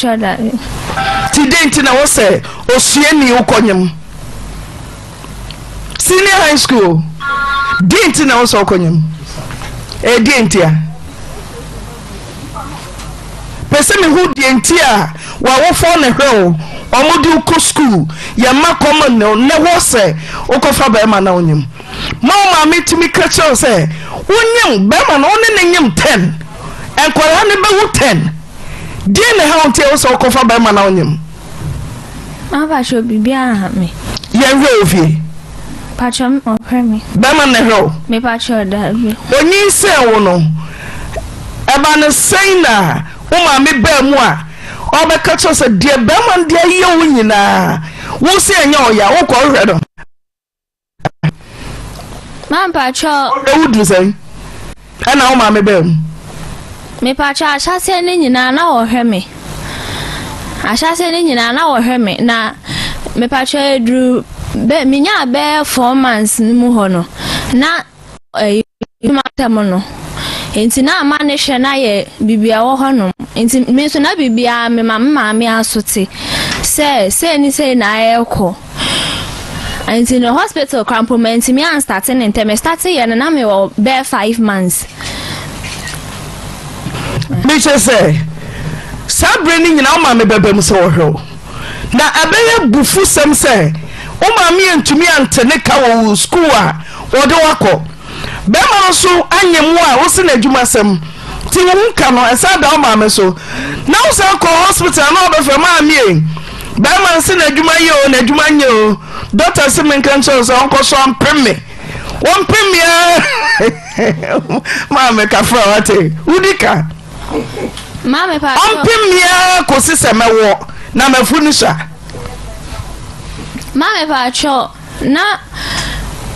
Mepakyɛw dabi. Nti dɛn nti na ɛwɔ sɛ osuani wokɔ nyem? Senior high school o. Deɛ nti na ɛwɔ sɛ wokɔ nyem? Ɛyɛ deɛ nti a? Pɛ sɛ mehu deɛ nti a w'awofoɔ na hwɛ wo, wɔn de wo kɔ school, yɛn mma kɔm ne wo, na ɛwɔ sɛ wokɔfa bɛrima na wonyem. Ma wo maame tumi ka kyerɛ wo sɛ wonyem bɛrima no, wo ne no nyem 10, nkwadaa no bɛwu 10. Deɛ na ɛha wo nti ɛwɔ sɛ wokɔfa bɛrima na wonyem? Mampakyɛ biribiara nha me. Yɛnhwɛ wo fie. Pakyɛ ɔhwɛ me. Bɛrima na ɛhwɛ wo? Mepakyɛ daabi. Onyinsɛn wo no, ɛba no sɛn na wo maame baa mu a ɔbɛka kyerɛ sɛ deɛ bɛrima no de ayɛ wo nyinaa wo sɛ ɛnyɛ ɔya wokɔ hwɛ no? Mampakyɛ. Ewu duru sɛn ɛna wo maame baa mu? Mepakyɛ ahyɛaseɛ no nyinaa na wɔhwɛ me. Ahyɛaseɛ no nyinaa na wɔhwɛ me na mepakyɛ eduru bɛ menyaa bɛyɛ 4 months no mu hɔ no na ɛyi adwuma asɛm no nti na ama ne hwɛ no ayɛ biribi a ɛwɔ hɔnom nti me nso na biribiara mema me maame aso te sɛ sei ne sei na ɛrekɔ. Nti no hospital koraa mpo mantumi anstarte ne ntɛm. Mestarte yɛ no na mewɔ bɛyɛ 5 months. Mekyerɛ sɛ saa berɛ no nyinaa wo maame bɛba mu sɛ wɔhwɛ wo na ɛbɛyɛ bufusɛm sɛ wo maame antumi ante ne ka wɔ wo sukuu a wɔde wo akɔ. Bɛrima no nso anyem wo a wose n'adwumasɛm nti wo ho ka no ɛsan da wo maame so na wo san kɔ hospital na ɔbɛfrɛ maame ei bɛrima no se n'adwuma yɛ o n'adwuma nyɛ o doctor se menka nkyerɛ wo sɛ ɔnkɔ so ampem me wɔmpem me ara maame kafra wate wodi ka Maame pa ɔmpem me ara kɔsi sɛ mɛwɔ na mafu no sua. Maame pa kyɛw. Na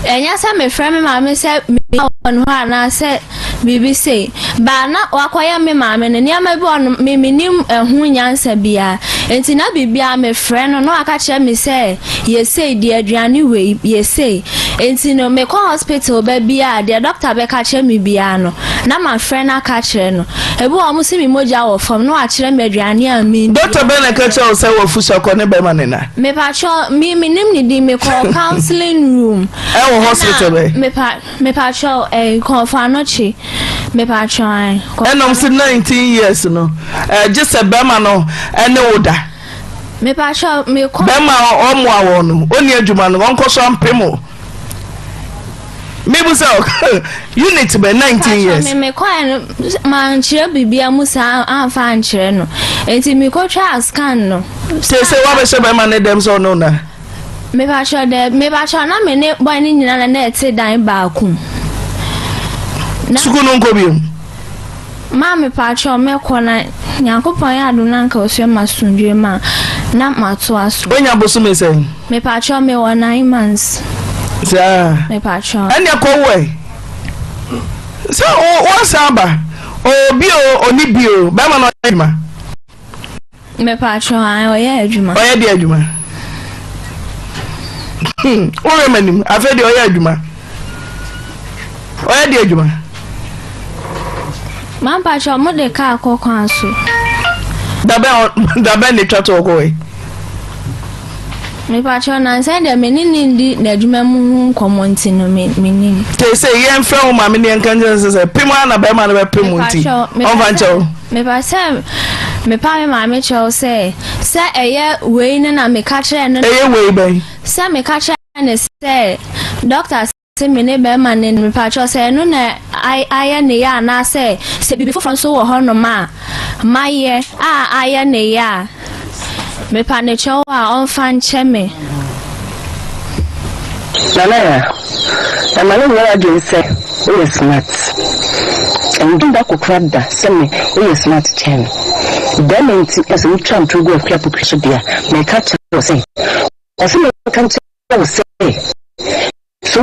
ɛnyɛ sɛ mefrɛ me maame sɛ mehia wɔn hɔ anaasɛ biribi sei. But na wakɔyɛ me maame no, nneɛma bi wɔ hɔ no, me mennim ɛho nyansa biara. Nti na biribiara mefrɛ no na waka kyerɛ me sɛ yɛ sei, di aduane wei, yɛ sei. Nti no mekɔ hospital ba biara a, deɛ doctor bɛka akyerɛ me biara no, na mafrɛ no aka akyerɛ no. Ebi wɔ hɔ a wɔse me mogya wɔ fam na wakyerɛ me aduane a menni. Doctor bɛn na ɛka kyerɛɛ wo sɛ w'afusua kɔ ne bɛrima ne na? Mepakyɛw, me menim ne din, mekɔɔ counseling room. Ɛwɔ hospital bɛn? Mepa mepakyɛw, ɛɛ Kɔmfo Anokye, mepakyɛw ae. Ɛna ɔmo se 19 years no, ɛɛ gye sɛ bɛrima no ɛne wo da. Mepakyɛw, mekɔ. Bɛrima a ɔmoa wɔn no, onni adwuma no, ɔnkɔ so ampem wo. Mebu sɛ unit bɛ 19 years. Me mekɔɛ no mankyerɛ biribiara mu saa amfa ankyerɛ no nti mekɔtwaa scan no. Sese wabɛhyɛ bɛrima ne dɛm sɛ ɔne wo na. Mepakyɛ dɛ mepakyɛ na me ne boy ne nyinaa na na ɛte dan baako mu. Sukuu no nkɔ bio. Maa mepakyɛw mɛkɔ na Nyankopɔn yɛ adom na anka osua m'asomdwoe mu a na matoa so. Woanya bosome sɛn? Mepakyɛw mewɔ 9 months. Saa. Mepakyɛw. Ɛnneɛ kɔ wo ɛ. Sɛ woasan aba, ɔwɔ bi o, ɔnni bi o, bɛrima no ɔyɛ adwuma. Mepakyɛw, ae, ɔyɛ adwuma. Ɔyɛ deɛ adwuma? Wohwɛ m'anim, afei deɛ ɔyɛ adwuma. Ɔyɛ deɛ adwuma? Mampakyɛw, mo de kaa kɔ kwan so. Dabɛn dabɛn na etwa to ɔkɔ yi. Mepakyɛw, nansa deɛ me ne ne ndi n'adwuma mu ho nkɔmmɔ nti no me menim. Te sɛ yɛmfrɛ wo maame ne yɛnka nkyerɛ no sɛ pem ara na bɛrima no bɛpem wo nti ɔmfa nkyɛ wo. Mepɛ sɛ mepa me maame kyɛw sɛ, sɛ ɛyɛ wei no na meka kyerɛɛ no. Ɛyɛ wei bɛn? Sɛ meka kyerɛɛ no sɛ dɔkta se me ne bɛrima no nni, mepakyɛw sɛ ɛno na ayɛ ne ya anaasɛ sɛ biribi foforɔ nso wɔ hɔnom a mayɛ a ayɛ ne ya a, mepa no kyɛw a ɔmfa nkyɛ me. Nana Yaa, ɛma no nyɛ w'adwene sɛ woyɛ smart. Ɛndwen da kokora da sɛ me woyɛ smart kyɛn me. Dɛm nti na sɛ wotwa ntoro gu Akua Poku so deɛ a, meka kyerɛ wo sɛ, ɔse menka nkyerɛ wo sɛ, sɛ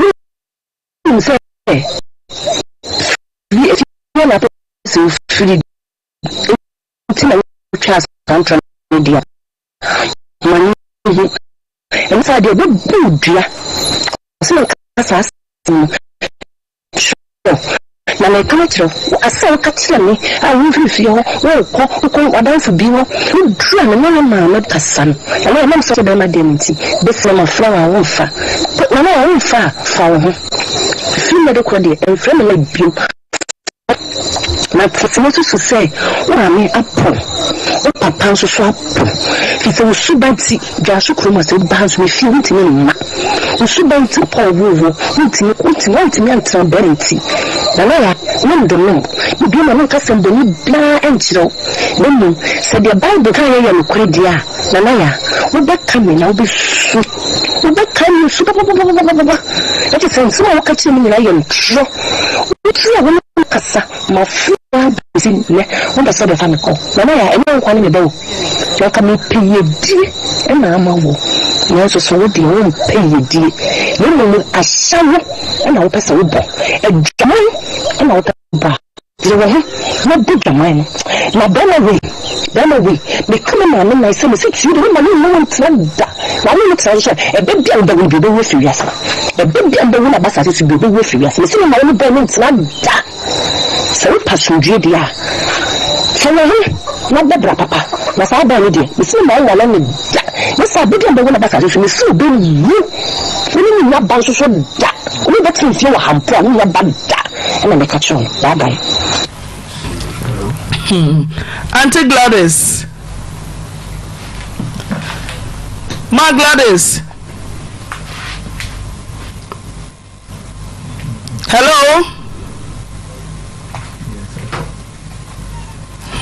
wonim sɛ firi efie na apɛ sɛ wofiri nti na wotwaa saa ntoro no deɛ a, ma no nhu. Ɛno saa deɛ ɔbɛbu wo dua. Ɔse menka saa asɛm no kyerɛ wo. Na mereka makyerɛ wo, asɛm a woka kyerɛɛ me a worefiri fie hɔ worekɔ, wokɔ w'adamfo bi hɔ, woduru a me ne wo maame kasa no, na na ɛnam sɛ woyɛ barima deɛ no nti, bɛsi na mafrɛ wo a womfa. Na na womfa a, fa wo ho. Firi nnɛ de korɔ deɛ, mfrɛ me mma bio. Na tete no susu sɛ wo maame apo, wo papa nso so apo, firi sɛ wo suban nti, dwaso kurom a sɛ woba ha nso me fie wontumi mma. Wo suban nti papa a ɔwoo wo, wontumi, wontumi, woantumi antena bɛrɛ nti. Nana ya, nom de nom, mebue m'ano nka asɛm bɔne biara nkyerɛ wo, na mmom sɛ deɛ Bible kaeɛ yɛ nokorɛ deɛ a, Nana ya, wobɛka me na wobɛsu. Wobɛkae me nsu papapapapapa. Na kyerɛ sɛ nsɛm a woka kyerɛ me nyinaa yɛ ntorɔ. Wotu a wo ne me kasa, m'afoa bɛsi nnɛ, wompɛ sɛ wobɛfa me kɔ. Nana Yaa, ɛnyɛ wo nkoa ne me ba o. Na anka mepɛ yiedie na ama wo, nanso so wo deɛ wompɛ yiedie, na mmom ahyɛ wo na wopɛ sɛ wobɔ, adwaman na wopɛ sɛ wobɔ a. Yere wo ho na bɔ dwaman no. Na barima wei, barima wei, meka me maame nan sɛ mese tue de, memma ne ne wo ntena da. Na wo ne no tena nso a, ɛda bi a wobɛwo no bi, ɔbɛwu afiri wiase. Ɛda bi a wobɛwo no aba asase so bi, ɔbɛwu afiri wiase. Mese memma wo ne bɔe no ntena da. Sɛ wopɛ asomdwoeɛ deɛ a, fa wo ho na bɔ bra papa. Na saa bɔe no deɛ, mese memma wo nware no da. Nyɛ saa, da bi a wobɛwo no aba asase so, mese ɔbɛwu. Wo ne no nnya ba nso so da. Wo ne no bɛtena fie wɔ ha mpo a, wonnya ba da. Ɛna meka kyerɛ no, bye bye. Hmm. Auntie Gladys. Ma Gladys. Hello.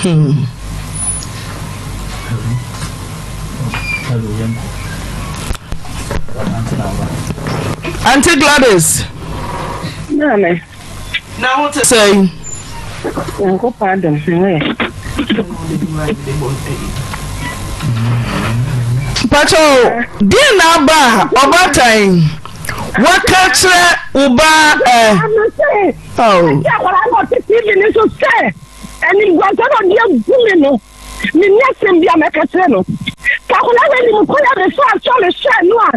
Hmm. Auntie Gladys. Maame. Na ho te sɛn? Nyankopɔn adom ho yɛ. Mpakyɛ deɛ na aba a ɔbaatan waka kyerɛ wo ba ɛ. Oh. Akwadaa no ɔte TV ne so sɛ animguasɛ na ɔde agu me no menni asɛm bi a mɛka kyerɛ no. Sɛ akwadaa no anim kwan a mefa asɔre hwɛ no a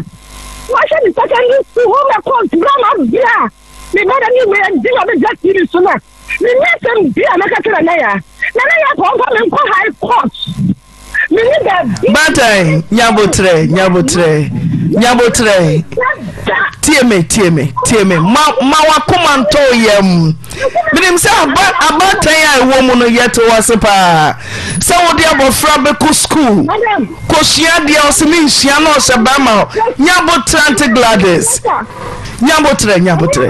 wahwɛ ne secondary school home econs berɛ a mabrɛ a me ba da ne wei adi na ɔbɛgya TV so no a menni asɛm bi a mɛka kyerɛ Nana Yaa. Nana Yaa kɔ ɔmfa me nkɔ high court. Menni baabi. Baatan nyabotrɛ nyabotrɛ nyabotrɛ tie me tie me tie me ma ma wakoma ntɔ yam menim sɛ aba abaatan a ɛwɔ mu no yɛte wɔ ase paa sɛ wode abɔfra bɛkɔ skuul kɔsua deɛ ɔse mensua na ɔhyɛ bɛrima nyabotrɛ ante Gladys nyabotrɛ nyabotrɛ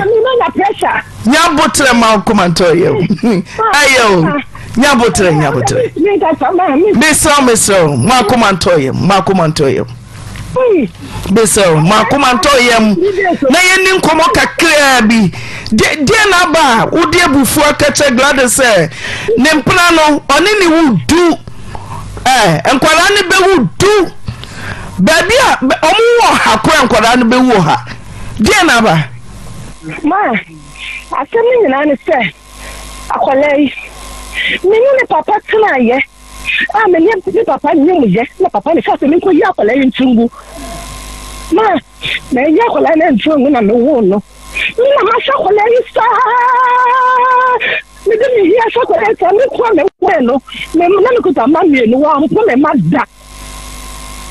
nyabotrɛ ma wakoma ntɔ yam ɛyɛ o nyabotrɛ nyabotrɛ mesrɛ mesrɛ mo akoma ntɔ yam mo akoma ntɔ yam mesrɛ mo akoma ntɔ yam na yɛni nkɔmmɔ kakraa bi deɛ na aba a wode abufuo aka kyerɛ Gladys sɛ ne mpena no ɔne ne wu du eh, nkwadaa no bɛwu du baabi a ɔmo wɔ ha koraa nkwadaa no bɛwu wɔ ha deɛ na aba ma asɛm no nyinaa ne sɛ Akwadaa yi, me ne ne papa tenaeɛ a me ne ne papa nyemyɛ na papa no kaa sɛ menkɔyi akwadaa yi nto ngu. Ma mayi akwadaa no nto ngu na mewoo no. Me na mahwɛ akwadaa yi saa. Mede me hia hwɛ akwadaa yi saa. Me nko a mewoo no, me na mekuta mma mmienu, wɔampo me mma da.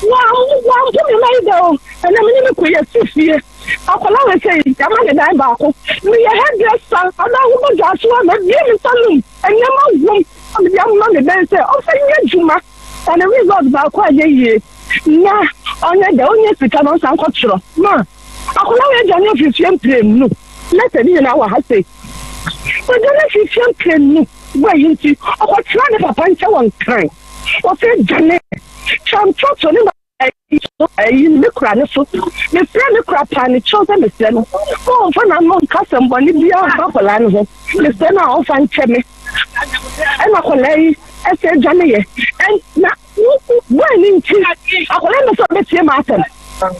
Wɔampo me mma yi da o. Ɛnna me ne me kɔ yɛsi fie. Akwadaa wei sei, yɛama ne dan baako. Meyɛ hairdresser, anaa wobɔ dwaso a, mabue me salon, nneɛma wom a mede ama me bɛn sɛ ɔmfa nyɛ adwuma. Na ne result baako anyɛ yie. Na ɔnyɛ dɛ, ɔnya sika na ɔnsan nkɔtwerɛ. Ma akwadaa wei adwane afiri fie mprenu. Lɛtɛ ne nyinaa wɔ ha sei. Wadwane afiri fie mprenu. Wei nti, ɔkɔtena ne papa nkyɛn wɔ Nkran. Ɔsɛ dwane. Twantwɔtwɔ ne Ayi me kora no so. Mefrɛ me kora paa ne kyɛw sɛ mesrɛ no ma ɔmfa n'ano nka asɛmmɔne biara mfa akwadaa no ho. Mesrɛ no a ɔmfa nkyɛ me. Ɛna akwadaa yi ɛsɛ dwaneyɛ. Na bɔe no nti akwadaa no sɛ ɔbɛtie m'asɛm.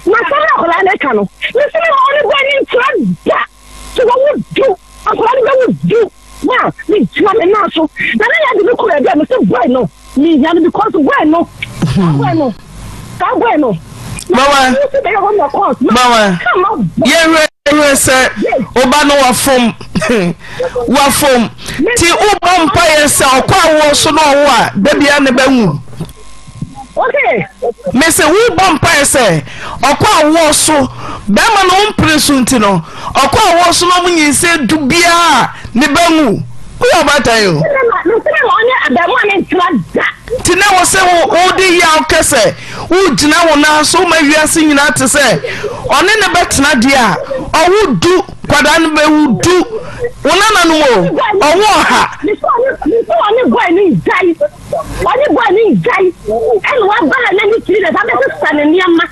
Na asɛm no akwadaa no ka no, mese me ma ɔne bɔe no ntra da. So wɔwo du, akwadaa no bɛwo du. Na megyina me nan so. Na na yɛde me kɔ baabi a mese boy no mehia no because boy no saa boy no saa boy no. Mama mama yɛhwɛ yɛhwɛ sɛ ɔba no wafom. Wafom. Nti wobɔ mpaeɛ sɛ ɔkɔ awoɔ so na ɔwo a, da biara ne ba nwu. Mese wobɔ mpaeɛ sɛ ɔkɔ awoɔ so, bɛrima no wompere so nti no, ɔkɔ awoɔ so na ɔmo nyinsɛn du biara ne ba nwu. Woyɛ ɔbaatan o. Nti na ɛwɔ sɛ wode yaw kɛ sɛ wogyina wo nan so woma wiase nyinaa te sɛ ɔne ne bɛtena deɛ a ɔwo du kwadaa no bɛwu du wo nananom o ɔwo ɔha. Ɔne boy no ngyae ɛna waba ha na ne tiri na saa bɛsesa ne nneɛma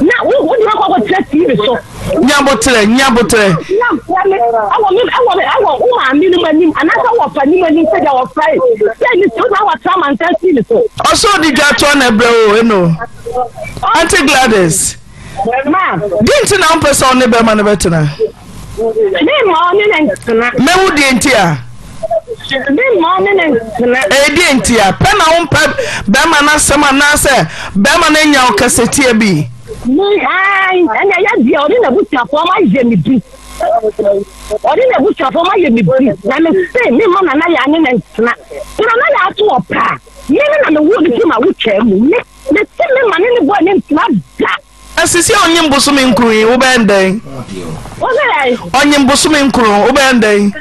na wo wo de wakɔ akɔtena TV so. Nyabotrɛ nyabotrɛ. Ɛwɔ me ɛwɔ me ɛwɔ wo maame no anim anaasɛ wɔ fa nim anim sɛdeɛ wɔfrɛ sɛ ne sɛ wona wɔtra mantan TV so. Ɔsɛ ɔde dwa toa na ɛbrɛ o eno. Auntie Gladys. Ma. Di nti na wompɛ sɛ ɔne bɛrima no bɛtena? Me mma ɔne ne ntena. Mɛwu deɛ nti a. Me mma ɔne ne ntena. Ɛyɛ deɛ nti a. Pɛ na wompɛ bɛrima no asɛm anaasɛ bɛrima no anya wo kasatia bi. Me ae ɛna ɛyɛ deɛ ɔne n'abusuafoɔ ma yɛ me bi. Ɔne n'abusuafoɔ ma yɛ me bi na me se me mma nana yɛ ane ne ntena. Sɛ nana yɛ ato ɔpɛ a me ne na me wo ne fi ma wo twaa mu. Me me se me ma ne ne bɔ ne ntena da. Na sisi a ɔnyem bosome nkron yi, wobɛyɛ no dɛn? Ɔnyem bosome nkron, wobɛyɛ no dɛn?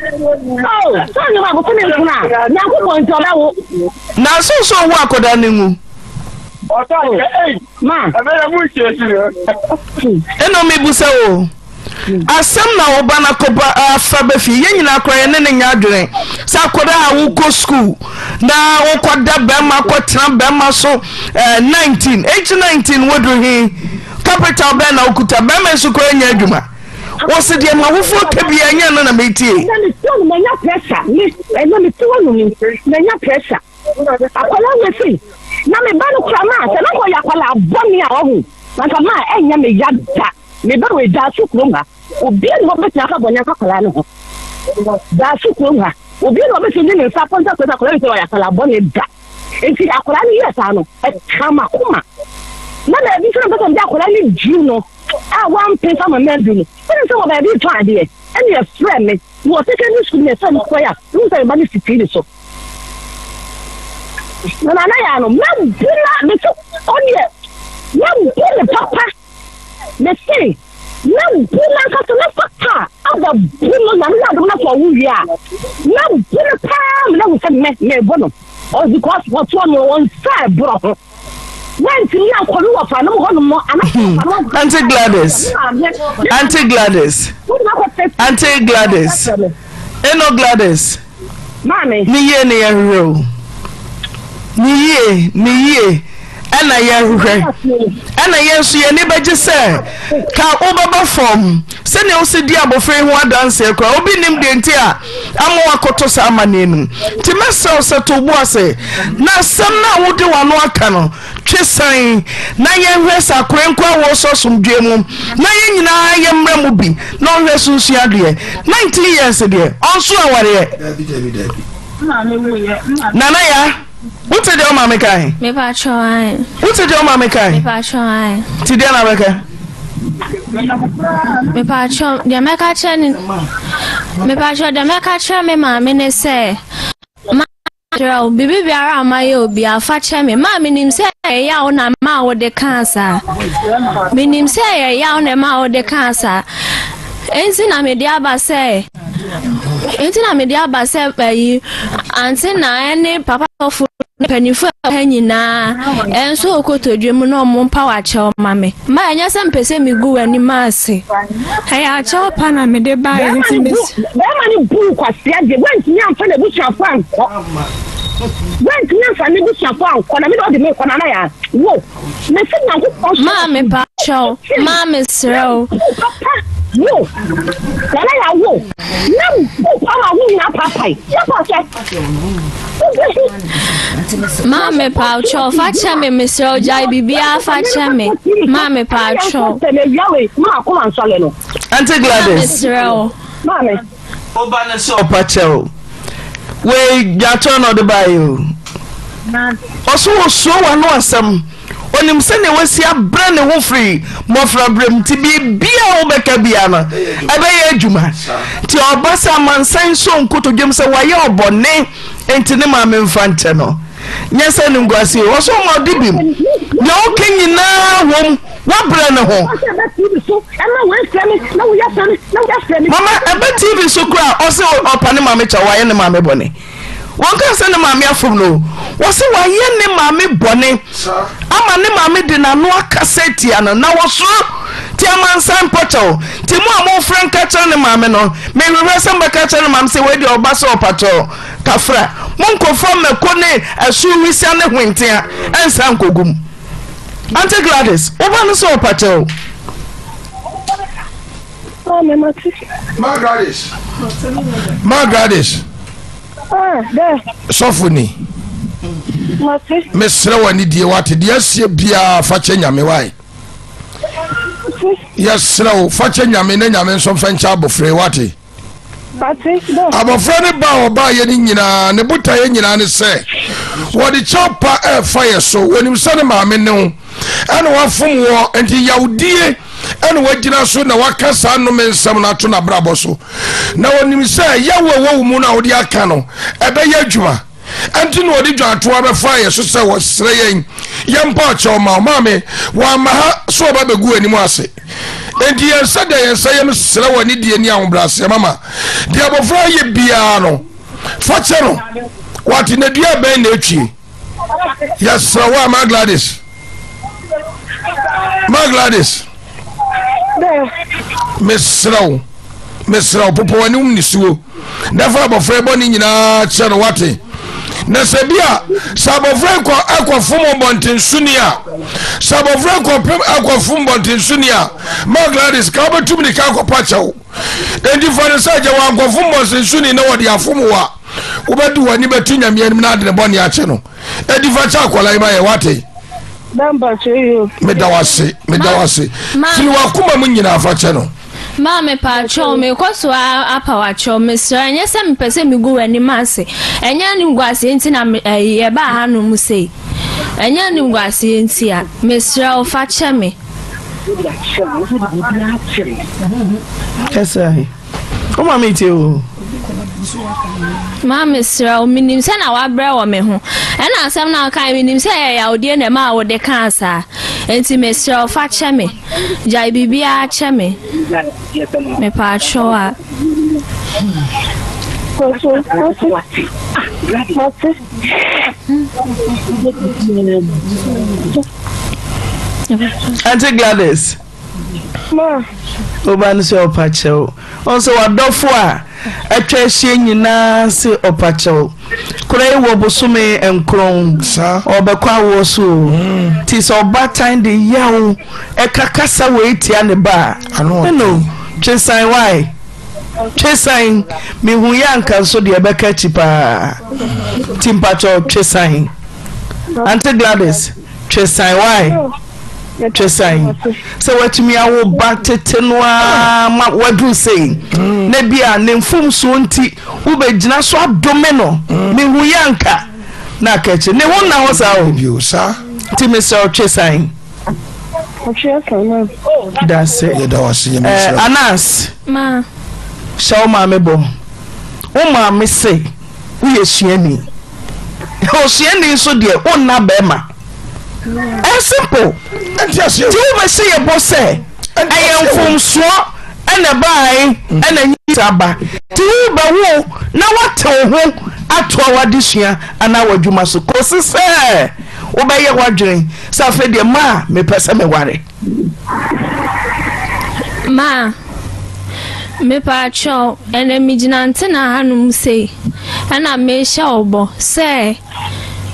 Oh, sɛ ɔnyem abosome nkron a, Nyankopɔn nti ɔbɛwo. Na sɛ sɛ ɔwo akɔda no nwu. Ma. Ɛna mebusa o. Asɛm na wo ba no akɔba afa ba fie. Yɛn nyinaa koraa yɛne no nyɛ adwene sɛ akwadaa a wokɔ sukuu na wokɔda bɛrima kɔtena bɛrima so eh, 19 age 19 wodu he capital bɛn na wokuta bɛrima nso koraa nyɛ adwuma wɔsi deɛ ma wofoɔ ka biara nyɛ no na metie. Ɛnna me ti hɔ no manya pressure me ɛnna me ti hɔ no manya pressure. Akwadaa wei sei, na me ba no koraa maa sɛ na nka ɔyɛ akwadaa bɔne a ɔho, na nka maa ɛnyɛ me ya da. Me ba wei daa so kurom ha, obiara ni hɔ bɛtumi aka bɔne afa akwadaa no ho. Daa so kurom ha, obiara ni hɔ bɛtumi de ne nsa apɔnta akwadaa akwadaa wei sɛ ɔyɛ akwadaa bɔne da. Nti akwadaa no yɛɛ saa no, ɛka m'akoma. Na baabi nso na mpɛ sɛ mede akwadaa no duru no a wampɛ nso ama maduru no. Wonim sɛ wɔ baabi retɔn adeɛ, ɛna ɛfrɛ me. Wɔ secondary school na ɛfrɛ me kɔe a, wohu sɛ me ba no si TV so. Na nana yɛ ano mɛbu na mese ɔdeɛ mɛbu ne papa mese mɛbu nankasa mɛfa kaa abɛbu no nyame yɛ adom na sɛ ɔwo wie a mɛbu no paa mena hu sɛ mɛ mɛbɔ no because wɔtoɔ no wɔn nsa ɛborɔ ho wɔntumi ankɔ no wɔ fa nom hɔnom no ana Auntie Gladys Auntie Gladys Auntie Gladys Eno Gladys Maame. Ne yie ne yɛhwehwɛ o. Ne yie, ne yie ɛna yɛhwehwɛ. Ɛna yɛn nso yɛn ani bɛgye sɛ ka wobɛba fam sɛnea wosi di abɔfra yi ho adanseɛ koraa obi nim deɛ nti a ama wakɔtɔ saa amanneɛ no mu. Nti mɛsrɛ wo sɛ to wo bo ase na asɛm no a wode w'ano aka no Twe san na yɛnhwɛ sɛ akorenkɔ a wɔresɔ asomdwoeɛ mu na yɛn nyinaa yɛmmra mu bi na ɔnhwɛ so nsua adeɛ. 19 years deɛ ɔnso awareɛ. Nana ya, wote deɛ ɔmaame kae? Wote deɛ ɔmaame kae? Nti deɛ na bɛka? Mepatwɔ deɛ mɛka kyerɛ ne mepatwɔ deɛ mɛka kyerɛ me maame ne sɛ Kyerɛ wo, biribi biara a mayɛ obiara, fa kyɛ me. Maa menim sɛ ɛyɛ yaw na ɛmaa wode kaa saa. Menim sɛ ɛyɛ yaw na ɛmaa wode kaa saa. Enti na mede aba sɛ, enti na mede aba sɛ ayi, ante na ɛne papa sɔfo ne mpanyinfo a ɛwɔ ha nyinaa ɛnso okotodwe mu na ɔmo mpa w'akyɛw ma me. Ma ɛnyɛ sɛ mpɛ sɛ megu w'anim ase. Ɛyɛ akyɛw pa na mede baeɛ nti mes. Bɛrima no buu kwasea deɛ wantumi amfa n'abusuafoɔ ankɔ wantumi amfa n'abusuafoɔ ankɔ na me na ɔde me kɔ nana ya wo mese Nyankopɔn sɛ Maa me pa kyɛw maa me serɛ wo. Papa wo nana ya wo na bu pa ma wo nyinaa paapae yɛ pa sɛ Maa me pa kyɛw fa kyɛ me mesrɛ wo gyae biribiara fa kyɛ me maa me pa kyɛw. Auntie Gladys. Mesrɛ wo. Woba no sɛ ɔpa kyɛw. Wei dwatɔ na ɔde baeɛ o. Ɔso wɔsuo w'ano asɛm. Ɔnim sɛnea wasi abrɛ ne ho firi mmɔfraberɛm nti biribiara a wobɛka biara no ɛbɛyɛ adwuma. Nti ɔba sɛ amansan nso nkotodwam sɛ wayɛ ɔbɔne nti ne maame mfa nkyɛ no. Nyɛ sɛ animguase o, ɔsɛ ɔma ɔde bim. Nea ɔka nyinaa wom, wabrɛ ne ho. Mama ɛbɛ TV so koraa ɔsɛ ɔpa ne maame kyɛw wayɛ ne maame bɔne. Wɔnkaa sɛ ne maame afom no o, wɔse wayɛ ne maame bɔne ama ne maame de n'ano akasa atia no na wɔsoro nti amansan mpɔkyɛw. Nti mo a mofrɛ nka kyerɛ ne maame no, mehwehwɛ sɛ mobɛka kyerɛ ne maame sɛ wei deɛ ɔba sɛ ɔpakyɛw kafra. Monkɔfa mako ne ɛso wisia ne hwentea nsa nkɔgu mu. Auntie Gladys, wo ba no sɛ ɔpakyɛw. Ma Gladys. Ma Gladys. Sɔfo ni. Mesrɛ wɔ ne die wate deɛ asie biara fa kyɛ nyame wae. Yɛsrɛ wo fa kyɛ nyame na nyame nso mfa nkyɛ abɔfra wate. Abɔfra no ba a ɔbaeɛ no nyinaa ne botaeɛ nyinaa ne sɛ wɔde kyɛw pa ɛrefa yɛ so. Wɔnim sɛ ne maame ne wo ɛna wafom wɔ nti yawdie ɛna wagyina so na waka saa nnome nsɛm no ato n'abrabɔ so. Na wɔnim sɛ yaw a ɛwɔ wo mu no a wode aka no ɛbɛyɛ adwuma. Ɛnti na ɔde dwantoa bɛfaa yɛ so sɛ wɔsrɛ yɛn yɛmpa ɔkyɛw ma wo. Maame, wamma ha sɛ ɔba bɛgu w'anim ase. Enti yɛn nsa da yɛn nsa yam srɛ wɔ anidie ne ahobrɛaseɛ. Mama, deɛ abɔfra yɛ biara no, fa kyɛ no. Wate, na dua bɛn na ɛtwie? Yɛsrɛ wo a, Ma Gladys. Ma Gladys. Mesrɛ wo, mesrɛ wo, popo w'anim nisuo na fa abɔfra yi bɔne nyinaa kyɛ no wate. Na sɛ bi a sɛ abɔfra yi kɔ ɛkɔfom bɔntensoni a, sɛ abɔfra yi kɔpem ɛkɔfom bɔntensoni a, ma Gladys ka wobɛtum ne ka akɔpa kyɛw. Enti fa no sɛ agya wankɔfom bɔntensoni na wɔde afom wo a, wobɛde w'ani bɛto Nyame anim na ade ne bɔne akyɛ no. Enti fa kyɛ akwadaa yi ma yɛ wate. Meda wase, meda wase. Firi w'akoma mu nyinaa fa kyɛ no. Maa mepaakyɛw, mekɔ so ara apa w'akyɛw, mesrɛ, ɛnyɛ sɛ mepɛ sɛ megu w'anim ase, ɛnyɛ animguaseɛ nti na me, ɛyi, yɛbaa hanom sei, ɛnyɛ animguaseɛ nti a, mesrɛ wo, fa kyɛ me. Kasa he. Wo maame tie o. Maa mesrɛ wo, menim sɛ na wabrɛ wɔ me ho. Ɛna asɛm no a wokae, menim sɛ ɛyɛ yawdie na ɛmaa wode kaa saa. Enti mesrɛ wo, fa kyɛ me. Gyae biribiara kyɛ me. Mepaakyɛw a. Auntie Gladys. Ma. Wo ba no sɛ ɔpa kyɛw. Ɔn sɛ w'adɔfo a atwa ahyia nyinaa se ɔpa kyɛw. Kora yi wɔ bosome nkron. Ɔbɛkɔ awoɔ so o. Nti sɛ ɔbaatan de yaw ɛka kasa wei tia ne ba a. Ɛno twe san why? Twe san. Mehu yɛ anka nso deɛ ɛbɛka akyi paa. Nti mpakyɛw twe san. Auntie Gladys twe san why? Kyerɛ sɛn? Sɛ woatumi awo ba tete no ara ma waduru sei, na bi a ne mfomsoɔ nti wobɛgyina so adome no, mehu yɛ anka na aka akyi. Ne ho nna hɔ saa o. Nti mesrɛ wo twe san. Dase. Eh, Anas, hyɛ wo maame bɔ. Wo maame se woyɛ suani. Osuani nso deɛ wonna bɛrima. Ɛyɛ simple. Nti wobɛhyɛ yɛ bɔ sɛ ɛyɛ mfomsoɔ ɛna ɛbaae ɛna nyinsɛn aba. Nti wobɛwo na woate wo ho atoa w'adesua anaa w'adwuma so kɔsi sɛ wobɛyɛ w'adwene sɛ afei deɛ maa mepɛ sɛ meware. Maa, mepaakyɛw, ɛnɛ megyina ntena hanom sei ɛna mehyɛ wo bɔ sɛ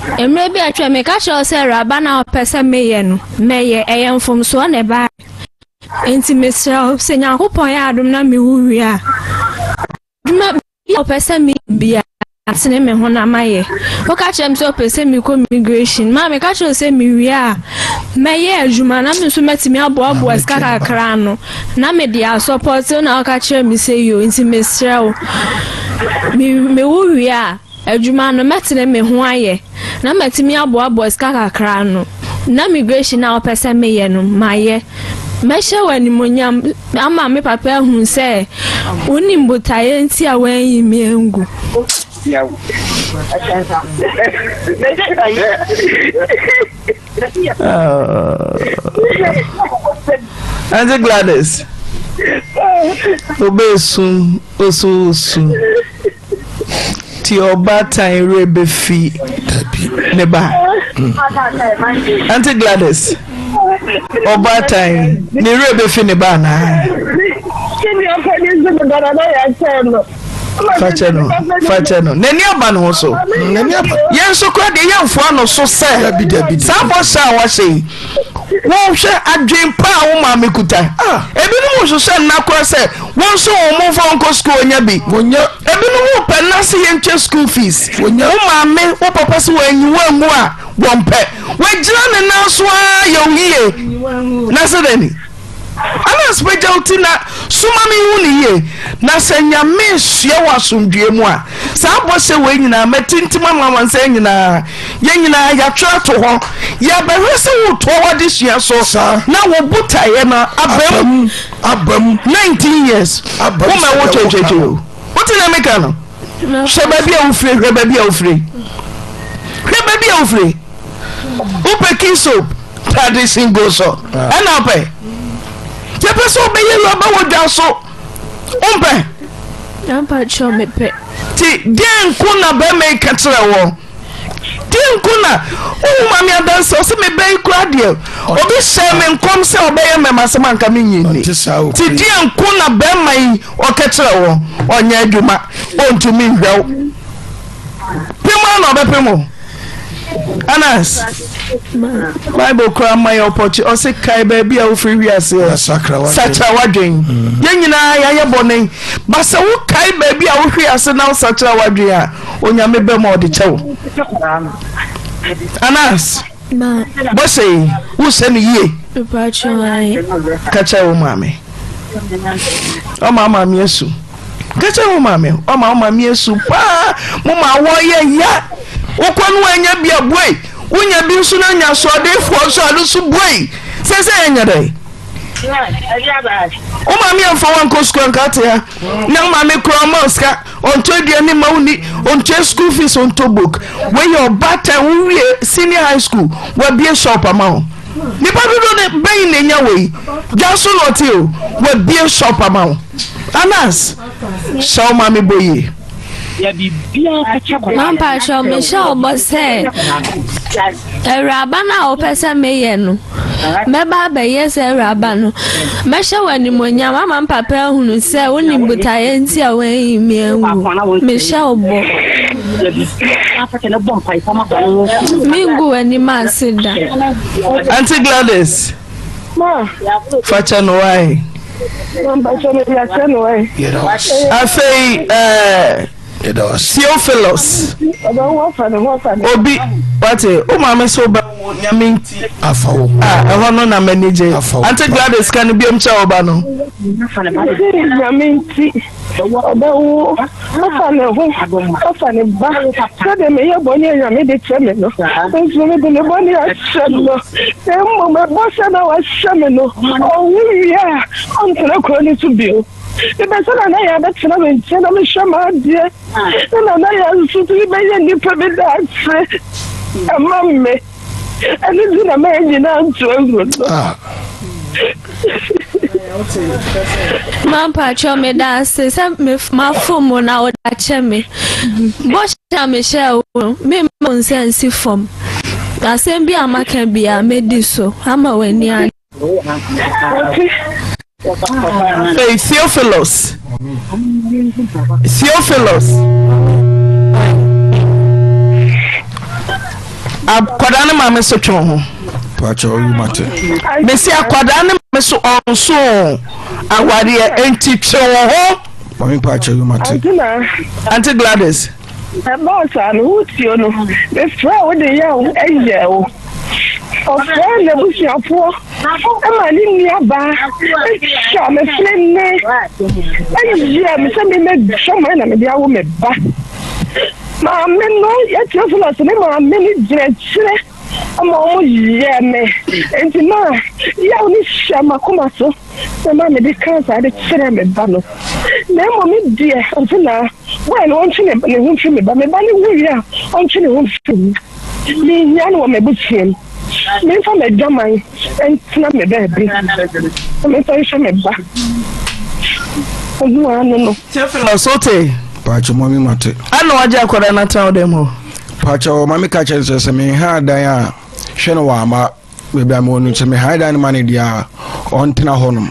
Mmerɛ bi a atwam, meka kyerɛɛ wo sɛ awuraba no a wopɛ sɛ meyɛ no, mɛyɛ. Ɛyɛ mfomsoɔ na ɛbaeɛ. Enti mesrɛ wo, sɛ Nyankopɔn yɛ adom na mewu wie a, adwuma bi a wopɛ sɛ meyɛ biara, tene me ho na mayɛ. Woka kyerɛ me sɛ wopɛ sɛ mekɔ immigration. Maa meka kyerɛ wo sɛ mewie a, mɛyɛ adwuma na me nso mɛtumi aboaboa sika kakra ano na mede asɔpɔte wo na woka kyerɛ me sɛ yoo. Nti mesrɛ wo, mewu wie a, Adwuma no, mɛtene me ho ayɛ na matumi aboaboa sika kakra ano. Na migration a wopɛ sɛ meyɛ no, mayɛ. Mɛhyɛ wo animuonyam ama me papa ahu sɛ wonim botaeɛ nti a wanyi me angu. Auntie Gladys, obesu osu osu ti ɔbaatan werɛ bɛfi ne ba. Auntie Gladys, ɔbaatan ne werɛ bɛfi ne ba anaa? Fakyɛ no, fakyɛ no. N'ani aba ne ho so. Yɛn nso kora deɛ yɛmfoa no so sɛ saa bɔhyɛ a wahyɛ yi wohwɛ adwen pa a wo maame kuta. Ah. Ebinom hwehwɛ nna kora sɛ wɔn nso wɔn mo mfa nkɔ sukuu onya bi. Ebinom pɛ nna sɛ yɛntwa school fees. Wo maame wo papa sɛ wɔanyi wo angu a wɔmpɛ. Wagyina ne nan so ara yɛ wo yie. Na sɛ dɛn ni? Anas pagya wo ti na soma me hu no yie, na sɛ Nyame soɛ wɔ asomdwoeɛ mu a, saa bɔhyɛ wei nyinaa matintim ama amansan nyinaa, yɛn nyinaa yɛatwerɛ ato hɔ, yɛbɛhwɛ sɛ wotoa w'adesua so na wo botaeɛ no abam. Abam. 19 years. Abam. Woma wo twetwetwe o. Wote na meka no? Hwɛ baabi a wofire, hwɛ baabi a wofire. Hwɛ baabi a wofire. Wopɛ key soap, tradition go so. Ah. Ɛna wopɛ. Yɛpɛ sɛ wobɛyɛ wuraba wɔ dwa so. Wompɛ? Ampa kyerɛ mepɛ. Ti deɛ nko na bɛrima yi ka kyerɛ wɔ. Deɛ nko na wohu ma me adanse ɔsɛ mebɛ yi kora deɛ obi hyɛ me nkɔm sɛ ɔbɛyɛ mɛma sɛ manka menyi nni. Ti deɛ nko na bɛrima yi ɔka kyerɛ wɔ ɔnyɛ adwuma ɔntumi nhwɛ wo. Pem ara na ɔbɛpem o. Anas, Bible koraa ma yɛ ɔpɔkye ɔse kae baabi a wofiri wiaseɛ sakyera w'adwen. Mm. Yɛn nyinaa yɛayɛ bɔne ba sɛ wokae baabi a wohwe ase na wosakyera w'adwen a Onyame bɛ ma ɔde kyɛ wo. Anas, bɔhyɛ yi wohyɛ no yie. Ka kyerɛ wo maame. Ɔma maame asu. Ka kyerɛ wo maame, ɔma wo maame asu paa. Mo ma wɔyɛ ya. Wokɔ no wanya bi a buei. Wonya bi nso na anya asoɔdenfoɔ nso a no nso buei. Sɛ sɛ yɛnyɛ dɛn? Wo maame amfa wankɔ sukuu anka ate ha. Na wo maame koraa ɔma wo sika, ɔntɔ aduane ma wo ni, ɔntua school fees, ɔntɔ book. Wei yɛ ɔbaatan wowie senior high school, wabie shop ama wo. Nipa dodoɔ no bɛn na enya wei? Dwa so na ɔte o, wabie shop ama wo. Anas, hyɛ wo maame bɔ yie. Mampakyɛw mehyɛ wo bɔ sɛ awuraba no a wopɛ sɛ meyɛ no mɛba abɛyɛ sɛ awuraba no mɛhyɛ wo animuonyam ama mpapa ahunu sɛ wonim botaeɛ nti a woayi me angu mehyɛ wo bɔ Mengu w'anim ase da. Auntie Gladys. Fa kyɛ no wae. Afei eh, Theophilus. Obi wate o maame so ba wo nyame nti. Afa wo. Ah, ɛhɔ no na m'ani gye. Auntie Gladys ka no biom kyɛ wo ba no. Nyame nti. Ɔbɛwo, ɔfa ne ho, ɔfa ne ba, sɛdeɛ meyɛ bɔne a Nyame de kyɛ me no, nso mede me bɔne ahyɛ no, na mmom ɛbɔ sɛ na wahyɛ me no, ɔwo wie a, ɔntena kuro no so bio. Mepɛ sɛ Nana Yaa bɛtena me nkyɛn na mehwɛ m'adeɛ, na Nana Yaa nso tumi bɛyɛ nnipa bi daakye ɛma me. Ɛno nti na mɛyɛ nyinaa nto agu no. Ah. Mampakyɛ meda ase sɛ mafom wo na wode akyɛ me. Bɔhyɛ a mehyɛɛ wo no, memma wo nsa nsi fam. Asɛm bi a maka biara mɛdi so ama w'ani agye. Afei Theophilus, Theophilus, akwadaa ne maame so twe ho. Pakyɛ ɔyi mate. Mesi akwadaa ne maame so ɔnso awareɛ nti twe wo ho. Maame pakyɛ ɔyi mate. Auntie Gladys. Ɛbaa saa no, wotuo no, mefrɛɛ wo de yaw yɛɛ wo. Ɔfrɛɛ n'abusuafoɔ ma ne nuabaa twaa me fene yɛɛ me sɛ memmɛdwa man na mede awo me ba. Maame no, yɛ Theophilus ne maame no gyina akyire. Ama wɔn yɛɛ me. Enti ma yaw no hyɛ m'akoma so na ma mede kaa saa de kyerɛɛ me ba no. Na mmom me deɛ, ɔse na boy no ɔntwe ne ne ho mfiri me ba. Me ba no wu wie a, ɔntwe ne ho mfiri me. Menhia no wɔ m'abusua mu. Memfa m'adwaman ntena me baabi na memfa nhwɛ me ba. Ɔho ano no. Theophilus, wote? Pakyɛ mɔmi mate. Ana wagye akwadaa no atena wo dɛm hɔ? Pakyɛ mami ka kyerɛ sɛ sɛ menha dan a hwɛ no wama baabi a mewɔ no sɛ meha dan no ma no deɛ a ɔntena hɔnom.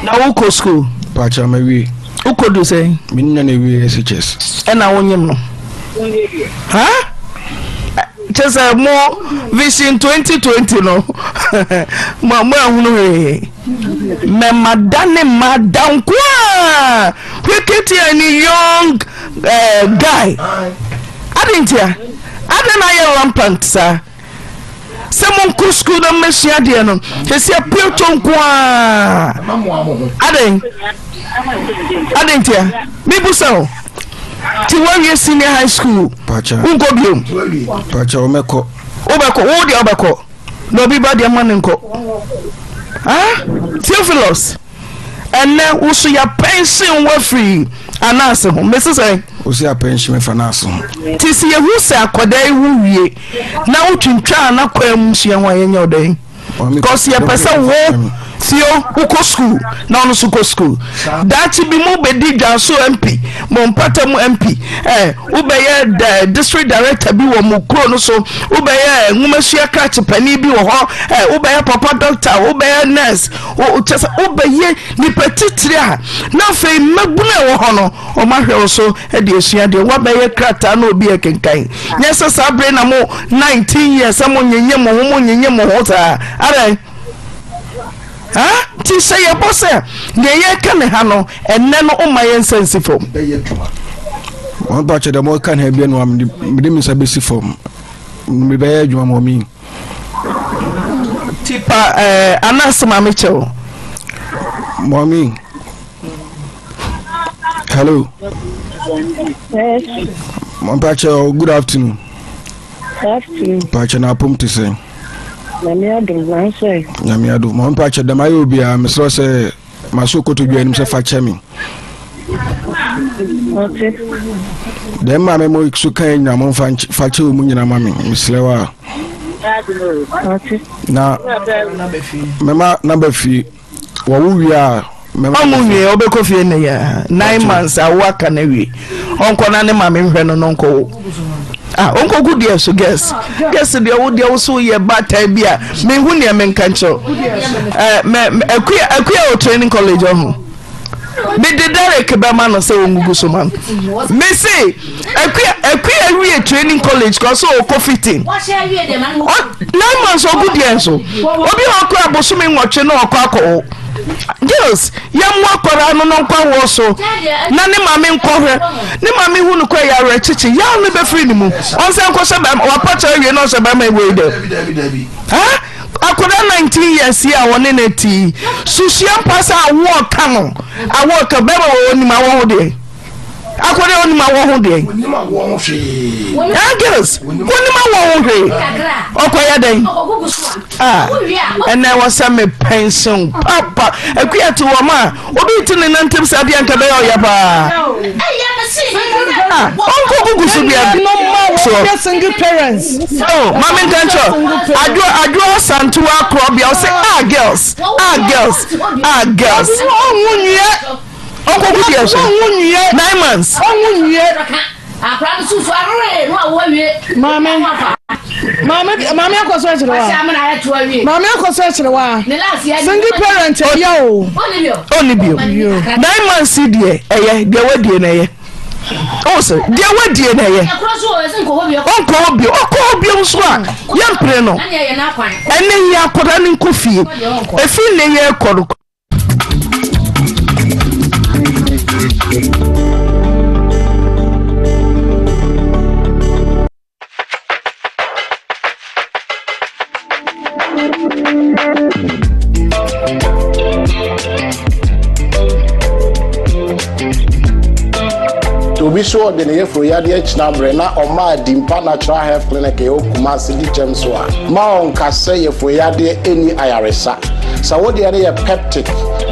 Na wokɔ school? Pakyɛ mawie. Wokɔdu sɛn? Me nua na ewie SHS. Ɛna wonyem no? Ha? Kyɛ sɛ mo vision 2020 no mo mo ahunu hwee. Mɛma da ne mma da nko a hwɛ ketewa ni young eh, guy. Ade ntia? Ade na ayɛ rampant saa? Sɛ monkɔ sukuu na mmɛsua adeɛ no, sɛsi apiato nko ara. Adɛn? Adɛn ntia? Mebusa o. Ti woawie senior high school, wonkɔ biom? Pakyɛ womɛkɔ. Wobɛkɔ, wo deɛ wobɛkɔ. Na obi ba deɛ ma no nkɔ. Ah, Theophilus. Ɛnnɛ wo so yɛapɛnhyen wo afiri anaase ho. Mese sɛn? Wo so yɛapɛnhyen me fa anaase ho. Nti sɛ yɛhu sɛ akwadaa yi wo wie na wotwintwaa n'akwan mu sua ho a yɛnyɛ wo dɛn? Because yɛpɛ sɛ wo Theo wokɔ school na ɔno nso kɔ school. Daakye bi mo bɛdi Dwanso MP, mo mpata mu MP, eh, wobɛyɛ district director bi wɔ mo kuro no so, wobɛyɛ nwomasua krakye panin bi wɔ hɔ, eh, wobɛyɛ papa doctor, wobɛyɛ nurse. Kyerɛ sɛ wobɛyɛ nipa titire a na afei mmabunu a ɛwɔ hɔ no wɔn ahwɛ wo so de asua deɛ woabɛyɛ krataa na obi ɛkenkan nyɛ sɛ saa bere na mo 19 years sɛ mo nyenye mo ho mo nyenye mo ho saa adɛn ha nti sɛ yɛbɔ sɛ deɛ yɛka ne ha no ɛnɛ no woma yɛn nsa nsi fam. Wɔn pa kyɛ dɛ mo ka ne ha bia no mede me nsa bɛsi fam mebɛyɛ adwuma ma ɔmi. Tipa eh, anase maame kyɛw. Mommy. Hello. Yes. Mpa kyɛw, good afternoon. Afternoon. Mpa kyɛw na apom te sɛn. Nyame adom na nso ɛ. Nyame adom. Mpa kyɛw dɛm ayɛ obiara mesrɛ sɛ Maso kotodwe anim sɛ fa kyɛ me. Dɛm maame mo so kan nyina mo fa fa kyɛ mu nyina ma me mesrɛ wa. Na mɛma namba fie wɔwo wie a mɛma. Ɔmo wie ɔbɛkɔ fie ne yɛ 9 months awo aka na wie ɔnkɔ na ne maame nhwɛ no no nkɔ wo. Ah, ɔnkɔgu deɛ so girls girls deɛ wo deɛ wo so yɛ baatan bi a mehu neɛ menka nkyerɛ eh, akuya akuya wɔ training college ɔho mede Derek bɛma no sɛ ɔngugu so ma no mese akuya akuya wie training college kɔ so ɔkɔ fitting 9 months ɔgu deɛ so obi a ɔkɔ abosome 8 na ɔkɔ akɔwo. Girls, yɛmmoa akwadaa no no nkɔ awoɔ so na ne maame nkɔhwɛ. Ne maame hu no kɔ ɛyɛ awerɛkyekye. Yaw no bɛfiri ne mu. Ɔnsan nkɔhyɛ bɛrima, wapɔkyɛ awie na ɔhyɛ bɛrima wei dɛ. Ha? Akwadaa 19 years yi a wɔne no te yi, susua mpa sɛ awoɔ ka no. Awoɔ ka bɛrima wɔ onim awoɔ ho deɛ. Akwadaa onim awoɔ ho deɛ. Ah, girls, onim awoɔ ho hwee. Ɔkɔyɛ dɛn? Ah, ɛnɛ wɔ sɛ me pɛnsen papa. Akuya te wɔn a obi te ne nantam sɛ adeɛ nka bɛyɛ ɔya paa. Ah, ɔnkɔ gugu so bia so. Single parents. Oh, maame nka nkyerɛ adwo adwo asantewa akorɔ bia ɔsɛ ah girls, ah girls, ah girls. Ɔnwo nwie. Ɔnkɔ gu deɛ so. Ɔnwo nwie. 9 months. Ɔnwo nwie. Akora no susu arore no a wɔawie. Maame, maame, maame akɔ so akyerɛ wa. Maame akɔ so akyerɛ wa. Single parent ɛyɛ o. Ɔni bio. 9 months deɛ ɛyɛ deɛ wadie na ɛyɛ. O sɛ deɛ wadie na ɛyɛ. Ɔnkɔ hɔ bio. Ɔkɔ hɔ bio nso a yɛmpere no. Ɛnɛ yi akɔda ne nkɔ fie. Efi ne yɛ kɔ no. Sɛ obi so ɔde ne yafunu yadeɛ kyena berɛ na ɔma Adimpa Natural Health Clinic a ɛwɔ Kumasi di kyɛm so a, mma ɔnka sɛ yafunu yadeɛ nni ayaresa. Sɛ wo deɛ no yɛ peptic,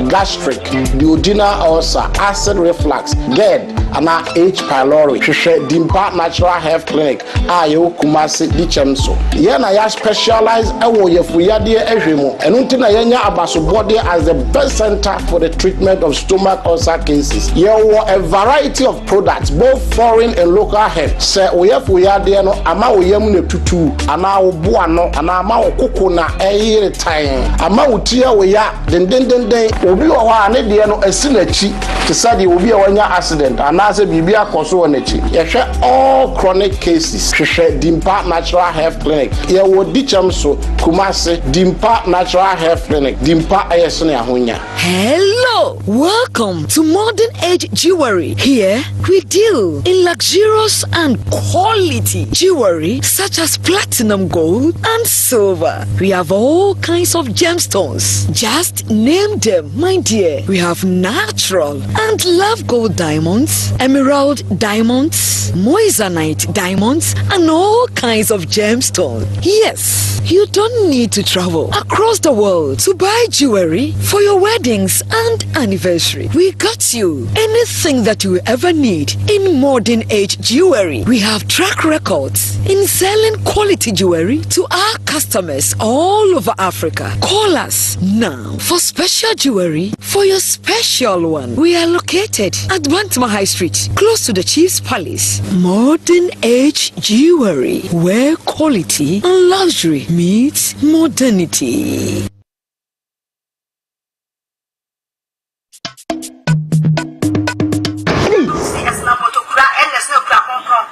gastric, duodenal ulcer, acid reflux, GERD, anaa H. Pylori, hwehwɛ Dimpa Natural Health Clinic a yɛwɔ Kumasi Dikyɛm so. Yɛn na yɛ specialize wɔ yafunu yadeɛ hwɛ mu, ɛno nti na yɛanya abasobɔdeɛ as the best center for the treatment of stomach ulcer cases. Yɛwɔ a variety of products, both foreign and local herbs. Sɛ wo yafunu yadeɛ no ama wo yam na tutu anaa wo bo ano anaa ama wo koko na ɛyere tan, ama wo ti yɛ wo ya dendendenden. Obi wɔ hɔ a ne deɛ no asi n'akyi te sɛ deɛ obi a wanya accident anaasɛ biribi akɔ so wɔ n'akyi. Yɛhwɛ all chronic cases. Hwehwɛ Dimpa Natural Health Clinic. Yɛwɔ Dikyɛm so, Kumasi. Dimpa Natural Health Clinic. Dimpa yɛ sene ahonya. Hello, welcome to Modern Age Jewelry. Here we deal in luxurious and quality jewelry such as platinum, gold, and silver. We have all kinds of gemstones. Just name them, my dear. We have natural and love gold diamonds, emerald diamonds, moissanite diamonds, and all kinds of gemstones. Yes, you don't need to travel across the world to buy jewelry for your weddings and anniversary. We got you anything that you ever need in modern age jewelry. We have track records in selling quality jewelry to our customers all over Africa. Call us now for special jewelry for your special one. We are located at Bantama High Street, close to the Chief's Palace. Modern Age Jewelry, where quality and luxury meets modernity.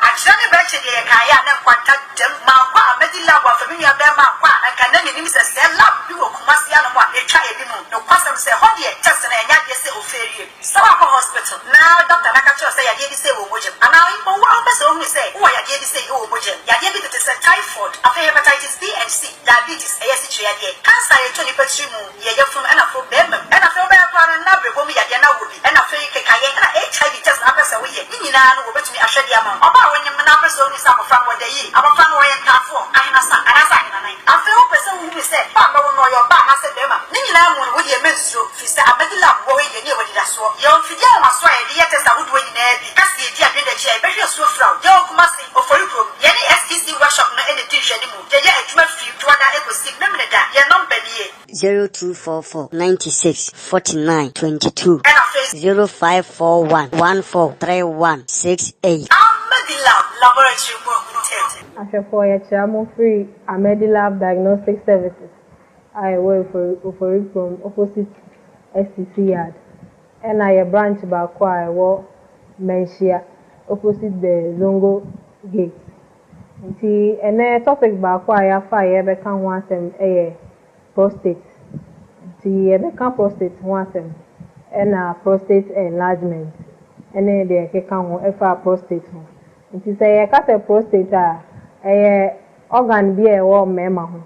Akyerɛ ne bɛkye deɛ yɛkaeɛ a na nkwanta dam. Mankɔ a mɛdi lab afa me nua bɛɛma ankɔ a anka na mennim sɛ sɛɛ lab bi wɔ Kumasi anom a ɛtwa anim. Nokwasɛm sɛ ɛhɔ deɛ test no ɛnyɛ adeɛ sɛ ofeerie. Sɛ woakɔ hospital na doctor no aka kyerɛ wo sɛ yadeɛ bi sei wɔ wo mogya mu anaa mpo wo ara wopɛ sɛ wohunu sɛ wowɔ yadeɛ bi sei wɔ wo mogya mu, yadeɛ bi tete sɛ typhoid, afei hepatitis B and C, diabetes, ɛyɛ asikyire yadeɛ, cancer a ɛtɔ nipa tiri mu, yɛ yafunu ɛna afei bɛɛma mu, ɛna afei wobɛyɛ koraa no na abrɛbɔ mu yadeɛ na wowɔ bi, ɛna afei kekayɛ, ɛna HIV test na wopɛ sɛ woyɛ, ne nyinaa no wɔbɛtumi ahwɛ de ama wo. Ɔbaa a wonyem na wopɛ sɛ wohunu sɛ abɔfra no ɔda yie, abɔfra no ɔyɛ ntaafoɔ, ahenasa, anaasɛ ahenanan, afei wopɛ sɛ wohunu sɛ ba a bɛwo no ɔyɛ ɔbaa anaasɛ bɛɛma, ne nyinaa mu no wodeɛ mɛnsuro, firi sɛ Amadi lab wɔ hɔ yi deɛ ne yɛwɔ anidasoɔ. Yɛwɔ mfidie ahomasoɔ a yɛde yɛ test ahodoɔ nyinaa bi, ka sɛ yɛdi adwene akyi a yɛbɛhwɛ asuo fira wo. Yɛwɔ Kumasi, Ofori kurom. Yɛne STC workshop no na ɛdi nhwɛanimu. Yɛyɛ adwuma firi Dwoada kɔsi Memeneda. Yɛn nɔmba nie. 0244 96 49 22. Ɛna afei. 0541 14 31 68. Amedilab Laboratory mu ahuntamu. Ahwɛfoɔ yɛkyea mo firi Amedilab Diagnostic Services a ɛwɔ Ofori Kurom opposite STC Yard ɛna yɛ branch baako a ɛwɔ Manhyia opposite the Zongo gate. Nti ɛnɛ topic baako a yɛafa a yɛrebɛka ho asɛm yɛ prostate. Nti yɛbɛka prostate ho asɛm ɛna prostate enlargement ɛne deɛ ɛkeka ho ɛfa prostate ho. Nti sɛ yɛka sɛ prostate a, ɛyɛ organ bi a ɛwɔ mmarima ho.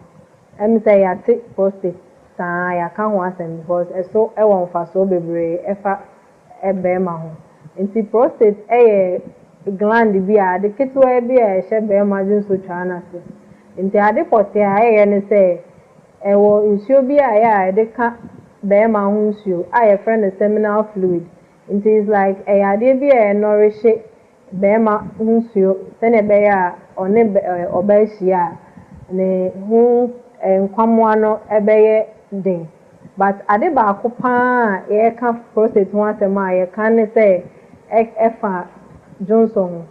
Ɛmu sɛ yɛate prostate saa yɛaka ho asɛm because ɛso ɛwɔ mfasoɔ bebree ɛfa bɛrima ho. Nti prostate ɛyɛ gland bi a ade ketewa bi a ɛhyɛ bɛrima dwonsotwaa no ase. Nti ade pɔtee a ɛyɛ ne sɛ ɛwɔ nsuo bi a ɛyɛ a yɛde ka bɛrima ho nsuo a yɛfrɛ no seminal fluid. Nti it's like ɛyɛ adeɛ bi a ɛnɔrehye bɛrima ho nsuo sɛnea ɛbɛyɛ a ɔne ɔbaa hyia a ne ho nkwammoa no ɛbɛyɛ den. But ade baako paa a yɛreka prostate ho asɛm a yɛka ne sɛ ɛfa dwonsɔ ho.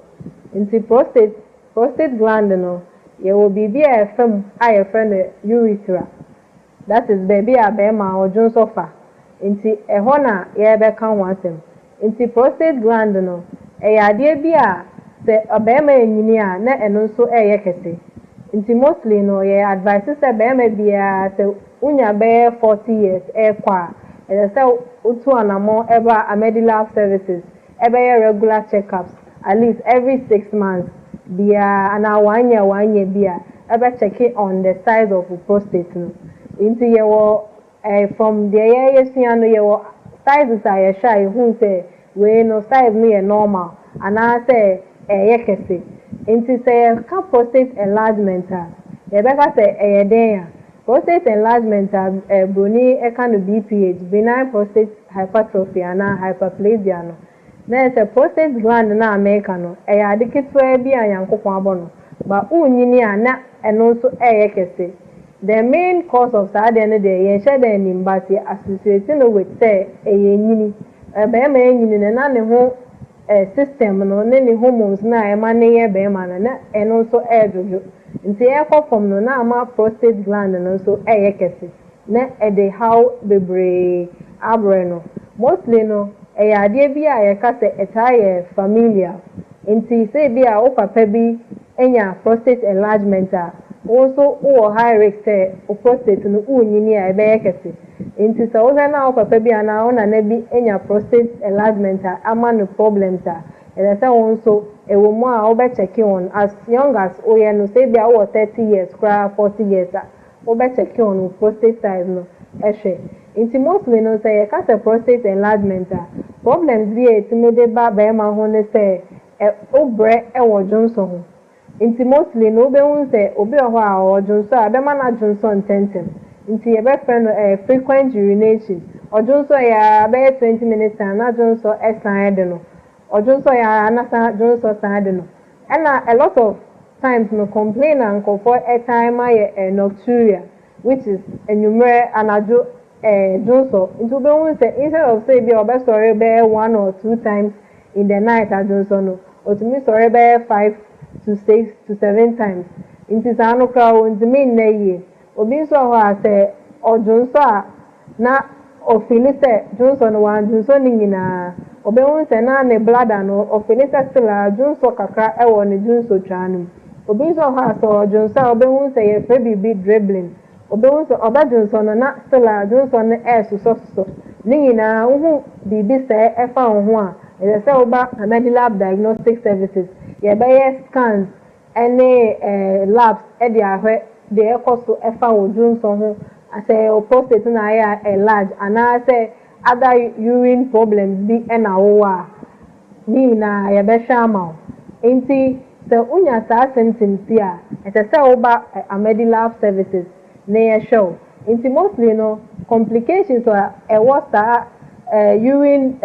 Nti prostate gland no, yɛwɔ biribi a ɛfa mu a yɛfrɛ no urethra. That is baabi a bɛrima ɔdwonsɔ fa. Nti ɛhɔ na yɛrebɛka ho asɛm. Nti prostate gland no, ɛyɛ adeɛ bi a sɛ ɔbarima enyini a na ɛno nso ɛyɛ kɛse. Nti mostly no yɛ advice sɛ bɛrima biara sɛ wonya bɛyɛ 40 years ɛrekɔ a, ɛsɛ sɛ wotu anammɔn ɛba Amedilab Services ɛbɛyɛ regular checkups at least every 6 months biara anaa one year one year bi a ɛbɛ check on the size of prostate no. Nti yɛwɔ from deɛ yɛyɛsua no, yɛwɔ sizes a yɛhwɛ a yɛhu sɛ wei no size no yɛ normal anaasɛ ɛyɛ kɛse. Nti sɛ yɛka prostate enlargement a, yɛbɛka sɛ ɛyɛ dɛn a? Prostate enlargement a broni ɛka no BPH, benign prostate hypertrophy anaa hyperplasia no, na yɛ sɛ prostate gland no a meka no, ɛyɛ ade ketewa bi a Nyankopɔn abɔ no ba wonyini a, na ɛno nso ɛyɛ kɛse. The main cause of saa adeɛ no deɛ, yɛnhyɛ da anim, but yɛ associate no with sɛ ɛyɛ nyini. Bɛrima nyini no, na ne ho system no ne ne hormones na ɛma ne yɛ bɛrima no, na ɛno nso ɛɛdwodwo. Nti ɛkɔ fam no, na ama prostate gland no nso ɛyɛ kɛse, na ɛde haw bebree abrɛ no. Mostly no, ɛyɛ adeɛ bi a yɛka sɛ ɛtaa yɛ familial. Nti sɛ bi a wo papa bi anya prostate enlargement a, wo nso wowɔ high risk sɛ wo prostate no wonyini a, ɛbɛyɛ kɛse. Nti sɛ wohwɛ na wo papa bi anaa wo nana bi anya prostate enlargement a ama no problems a, ɛsɛ sɛ wo nso ɛwɔ mu a wobɛkyɛke wɔn as young as woyɛ no. Sɛ bi a wowɔ 30 years koraa, 40 years a, wobɛkyɛke wɔn wo prostate size no ɛhwɛ. Nti mostly no, sɛ yɛka sɛ prostate enlargement a, problems bi a ɛtumi de ba bɛrima ho ne sɛ ɛ wobrɛ ɛwɔ dwonsɔ ho. Nti mostly no, wobɛhu sɛ obi wɔ hɔ a ɔdwonsɔ a, ɛbɛma no adwonsɔ ntɛntɛm. Nti yɛbɛfrɛ no frequent urination. Ɔdwonsɔ yɛ a, bɛyɛ 20 minutes time na dwonsɔ ɛsan de no. Ɔdwonsɔ yɛ a, na san dwonsɔ san de no. Ɛna a lot of times no, complain a nkurɔfoɔ ɛtan ma yɛ nocturia, which is enwummerɛ, anadwo dwonsɔ. Nti wobɛhu sɛ instead of sɛ ebi a ɔbɛsɔre bɛyɛ one or two times in the night adwonsɔ no, otumi sɔre bɛyɛ 5 to 6 to 7 times. Nti saa no koraa, ontumi nna yie. Obi nso wɔ hɔ a, sɛ ɔdwonsɔ a, na ɔfeel sɛ dwonsɔ no wandwonsɔ ne nyinaa. Ɔbɛhu sɛ na ne bladder no, ɔfeel sɛ still a dwonsɔ kakra ɛwɔ ne dwonsɔ twaa no mu. Obi nso wɔ hɔ a, sɛ ɔdwonsɔ a, ɔbɛhu sɛ yɛfrɛ biribi dribbling. Ɔbɛhu sɛ ɔbɛdwonsɔ no, na still a dwonsɔ no ɛɛsosɔsosɔ. Ne nyinaa, wohu biribi sɛɛ ɛfa wo ho a, ɛsɛ sɛ woba Amedilab Diagnostic Services. Yɛbɛyɛ scans ɛne labs ɛde ahwɛ deɛ ɛkɔ so ɛfa wo dwonsɔ ho, sɛ wo prostate na ayɛ enlarge anaasɛ other urine problems bi ɛna wowɔ a, ne nyinaa yɛbɛhwɛ ama wo. Nti sɛ wonya saa symptoms yi a, ɛsɛ sɛ woba Amedilab Services na yɛhwɛ wo. Nti mostly no, complications a ɛwɔ saa urine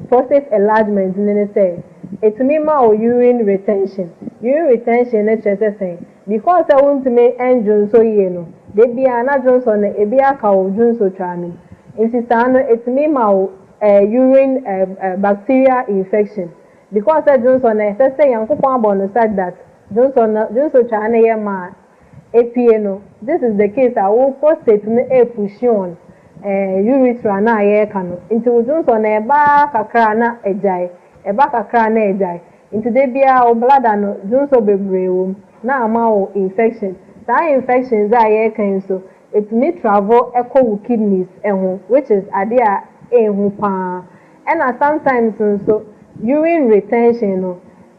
prostate enlargement ne sɛ ɛtumi ma wo urine retention. Urine retention ne kyerɛ sɛ sɛn? Because sɛ wontumi ndwonsɔ yie no, de bia na dwonsɔ no ebi aka wo dwonsɔ twa no. Nti saa no, ɛtumi ma wo urine bacterial infection, because sɛ dwonsɔ no, ɛsɛ sɛ Nyankopɔn abɔ no such that dwonsɔ no, dwonsɔ twa no yɛ ma epie no. This is the case a wo prostate no epush on urethra na yɛreka no. Nti wo dwonsɔ no ɛbaa kakra na ɛgyae, ɛba kakra na ɛgyae. Nti de biara wo bladder no, dwonsɔ bebree wɔ mu na ama wo infection. Saa infections a yɛreka yi nso, etumi travel ɛkɔ wo kidneys ɛho, which is adeɛ a ɛnhu paa. Ɛna sometimes nso, urine retention no,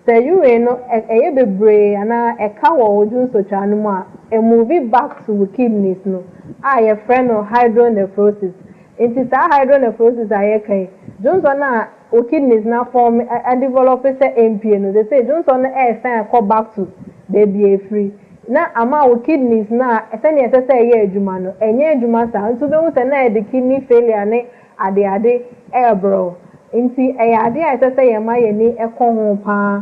sɛ urine no ɛyɛ bebree anaa ɛka wɔ wo dwonsotwa no mu a, ɛmove back to wo kidneys no a yɛfrɛ no hydronephrosis. Nti saa hydronephrosis a yɛka yi, dwonsɔ no a wo kidneys na form ɛdevelop sɛ mpie no, they say dwonsɔ no ɛɛsan ɛkɔ back to beebi efiri, na ama wo kidneys na sɛnea ɛsɛ sɛ ɛyɛ adwuma no, ɛnyɛ adwuma saa. Nti wobɛhu sɛ na yɛde kidney failure ne adeade ɛɛbrɛw. Nti ɛyɛ adeɛ a ɛsɛ sɛ yɛma yɛni ɛkɔ ho paa,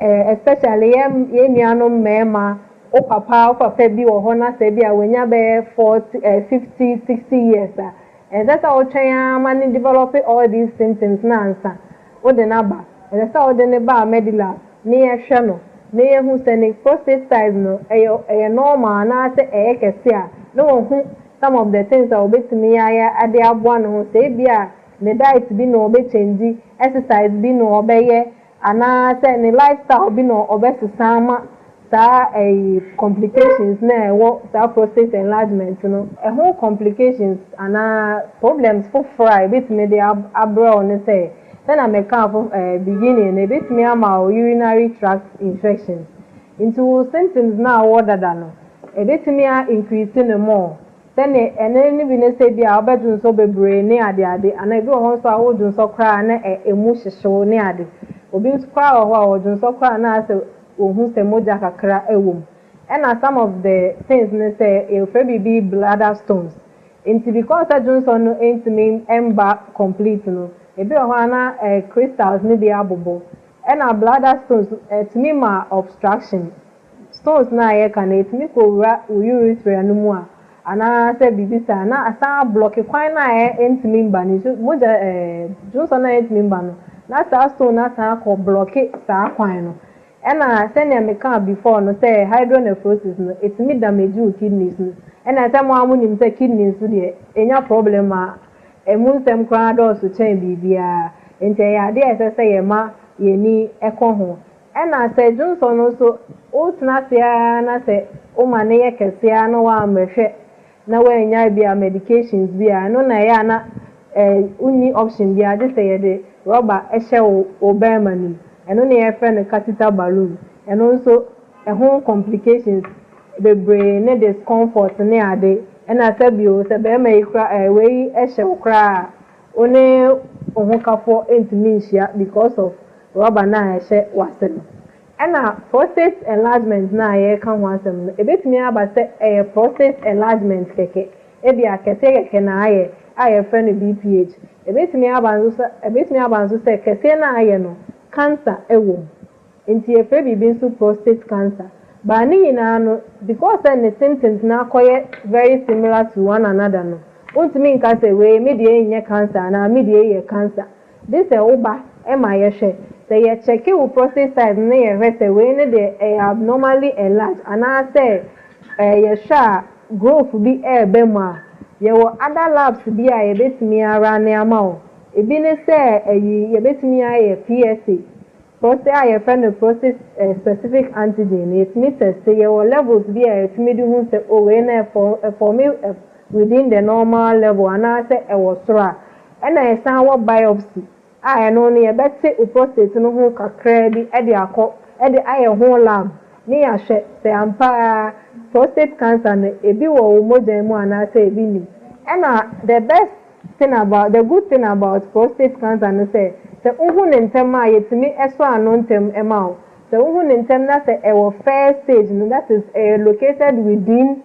especially yɛn nuanom mmarima. Wo papa bi wɔ hɔ na sɛ bi a wonya bɛyɛ 40, 50, 60 years a, ɛsɛ sɛ wotwɛn ama ne develop all these symptoms na ansa wode n'aba. Ɛsɛ sɛ wode ne ba Medilab ne yɛhwɛ no na yɛhu sɛ ne prostate size no ɛyɛ normal anaasɛ ɛyɛ kɛse a, na wɔhu some of the things a wɔbɛtumi ayɛ ade aboa ne ho, sɛ ebi a ne diet bi na ɔbɛchange, exercise bi na ɔbɛyɛ, anaasɛ ne lifestyle bi na ɔbɛsesa ama saa ɛyi complications na ɛwɔ saa prostate enlargement no ɛho. Complications anaa problems foforɔ a ebetumi de abrɛ wo ne sɛ, sɛnea mɛka fo beginning no, ebetumi ama wo urinary tract infections. Nti wo symptoms na awɔ dada no, ebetumi a increase no more. Sɛnea ɛno no bi ne sɛ ebia wobɛdwonsɔ bebree ne adeade, anaa ebi wɔ hɔ nso a wodwonsɔ koraa na emu hyehye wo ne ade. Obi nso koraa wɔ hɔ a ɔdwonsɔ koraa na asɛ ohu sɛ mogya kakra wɔ mu. Ɛna some of the things ne sɛ yɛfrɛ biribi bladder stones. Nti because sɛ dwonsɔ no ntumi mba complete no, ebi wɔ hɔ a na crystals no bi abobɔ. Ɛna bladder stones ɛtumi ma obstruction. Stones no a yɛka no, ɛtumi kɔwura wo urethra no mu a, anaa sɛ biribi saa, na asan ablɔke kwan no a ɛntumi mba no, nsu, mogya ɛɛ, dwonsɔ no a ɛntumi mba no, na saa stone no asan akɔ blɔke saa kwan no. Ɛna sɛnea mekaa before no sɛ hydronephrosis no, ɛtumi damage wo kidneys no. Ɛna sɛ mo ara monim sɛ kidney nso deɛ, ɛnya problem a, ɛmu nsɛm koraa dɔɔso kyɛn biribiara. Nti ɛyɛ adeɛ a ɛsɛ sɛ yɛma yɛn ani kɔ ho. Ɛna sɛ dwonsɔ no nso wotena ase ara na sɛ woma no yɛ kɛse ara na woammɛhwɛ na woannya ebia medications bi a, ɛno na ɛyɛ a na wonni option biara gye sɛ yɛde rɔba hyɛ wo wo bɛrima no mu. Ɛno na yɛfrɛ no catheter balloon. Ɛno nso ɛho complications bebree ne discomfort ne ade. Ɛna sɛ bio sɛ bɛrima yi koraa wei hyɛ wo koraa a, wo ne wo hokafoɔ ntumi nhyia because of rɔba no a ɛhyɛ w'ase no. Ɛna prostate enlargement no a yɛreka ho asɛm no, ebetumi aba sɛ ɛyɛ prostate enlargement kɛkɛ, ebia kɛseɛ kɛkɛ na ayɛ a yɛfrɛ no BPH. Ebetumi aba nso sɛ ebetumi aba nso sɛ kɛseɛ no a ayɛ no, cancer wɔ mu. Nti yɛfrɛ biribi nso prostate cancer. But ne nyinaa no, because sɛ ne symptoms no akɔyɛ very similar to one another no, wontumi nka sɛ wei me deɛ nyɛ cancer anaa me deɛ yɛ cancer. Gye sɛ woba ma yɛhwɛ. Sɛ yɛ check wo prostate size no na yɛhwɛ sɛ wei no deɛ ɛyɛ abnormally enlarged anaasɛ yɛhwɛ a growth bi ɛreba mu a, yɛwɔ other labs bi a yɛbɛtumi arun ama wo. Ebi ne sɛ ɛyi yɛbɛtumi ayɛ PSA, prostate a yɛfrɛ no prostate specific antigen no, yɛtumi test. Yɛwɔ levels bi a yɛtumi de hu sɛ oh, wei no ɛfall within the normal level anaasɛ ɛwɔ soro a. Ɛna yɛsan wɔ biopsy a ɛno no yɛbɛte wo prostate no ho kakraa bi de akɔ de ayɛ ho lab ne yɛahwɛ sɛ ampa ara prostate cancer no ebi wɔ wo mogya mu anaasɛ ebi nnim. Ɛna the best thing about the good thing about prostate cancer no sɛ, sɛ wohu ne ntɛm a, yɛtumi sɔ ano ntɛm ma wo. Sɛ wohu ne ntɛm na sɛ ɛwɔ first stage no, that is ɛyɛ located within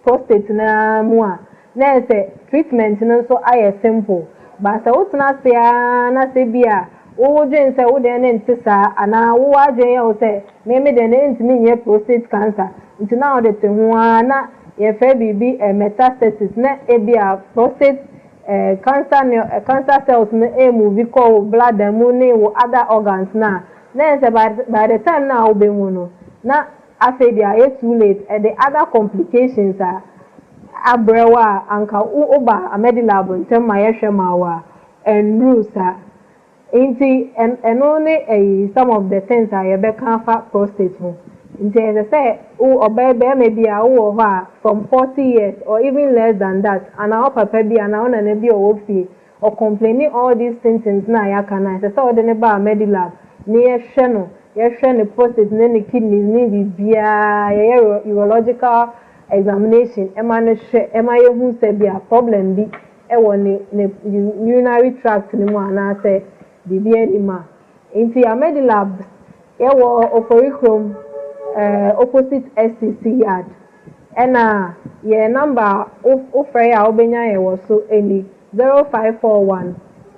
prostate no ara mu a, na ɛyɛ sɛ treatment no nso ayɛ simple. But sɛ wotena ase ara na sɛ bi a wowodwen sɛ wo deɛ no nte saa anaa wowɔ adwene yɛ wo sɛ me me deɛ no ntumi nyɛ prostate cancer nti na wode te ho ara na yɛfrɛ biribi metastasis, na ebi a prostate cancer ne cancer cells no ɛmove kɔ wo bladder mu ne wo other organs no a, na ɛyɛ sɛ by the time na wobɛhu no na afei deɛ ayɛ too late, ɛde other complications a abrɛ wo a anka woba Amedilab ntɛm ma yɛhwɛ ma wo a ɛnnuru saa. Nti ɛno ne ɛyi some of the things a yɛbɛka afa prostate ho. Nti ɛsɛ sɛ wo ɔbaa bɛrima bi a wowɔ hɔ a from 40 years or even less than that, anaa wo papa bi anaa wo nana bi a ɔwɔ fie ɔcomplain all these symptoms na yɛaka no a, ɛsɛ sɛ wɔde ne ba Amedilab ne yɛhwɛ no, yɛhwɛ ne prostate ne ne kidneys ne biribiara, yɛyɛ urological examination ɛma no hwɛ ɛma yɛhu sɛ bia problem bi ɛwɔ ne urinary tract no mu anaasɛ biribi anim a. Nti Amedilab, yɛwɔ Oforikrom, opposite STC yard, ɛna yɛ number wofrɛ yɛ a wobɛnya yɛ wɔ so ni 0541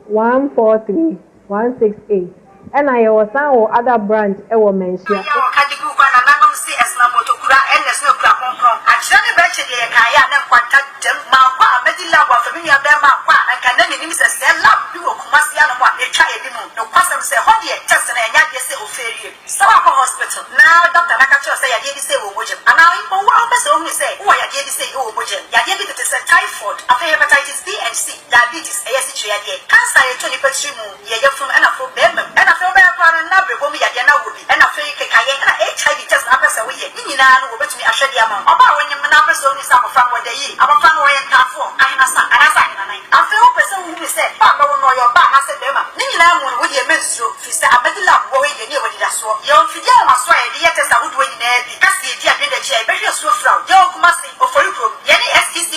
143 168. Ɛna yɛwɔ san wɔ other branch ɛwɔ Manhyia. Yɛ wɔ kadi gu kwa nananom se ɛsena motokura ɛna ɛsena kura kronkron akyerɛ ne bɛkyɛ deɛ yɛkaeɛ a na nkwanta dam maakɔ a mɛdi lab afa me nua bɛrima akɔ a anka na menim sɛ sɛ lab bi wɔ Kumase anom a ɛtwa anim. Nokwasɛm sɛ hɔ deɛ test no ɛnyɛ adeɛ sɛ ɔfɛrie sɛ woakɔ hospital na doctor no aka kyerɛ wo sɛ yadeɛ bi sei wɔ mogya mu, anaa mpo wo a wopɛ sɛ wohunu sɛ wowɔ yadeɛ bi sei wɔ mogya mu, yadeɛ bi tete sɛ typhoid, afei hepatitis B and C, diabetes, ɛyɛ asikyire yadeɛ, cancer a ɛtɔ nipa tiri mu, yɛ yafunu ɛna afei bɛrima mu, ɛna afei wobɛyɛ koraa no na abrɛbɔ mu yadeɛ na wɔ bi, ɛna afei kekayɛ, ɛna HIV test na apɛ sɛ woyɛ, ne nyinaa no wɔbɛtumi ahwɛ de ama wo. Ɔbaa a wonyem na apɛ sɛ wohunu sɛ abɔfra no wɔda yie, abɔfra no ɔyɛ ntaafoɔ, ahenasa anaasɛ ahenanan, afei wopɛ sɛ wohunu sɛ ba a bɛwo no ɔyɛ ɔbaa anaasɛ bɛrima, ne nyinaa mu no wodeɛ mɛnsuro, firi sɛ Amedilab wɔ hɔ yi deɛ ne yɛwɔ anidasoɔ. Yɛwɔ mfidie ahomasoɔ a yɛde yɛ test ahodoɔ nyinaa bi, ka sɛ yɛdi adwene akyi a yɛbɛhwɛ asuo fira wo. Yɛwɔ Kumasi, Oforikrom, yɛne STC.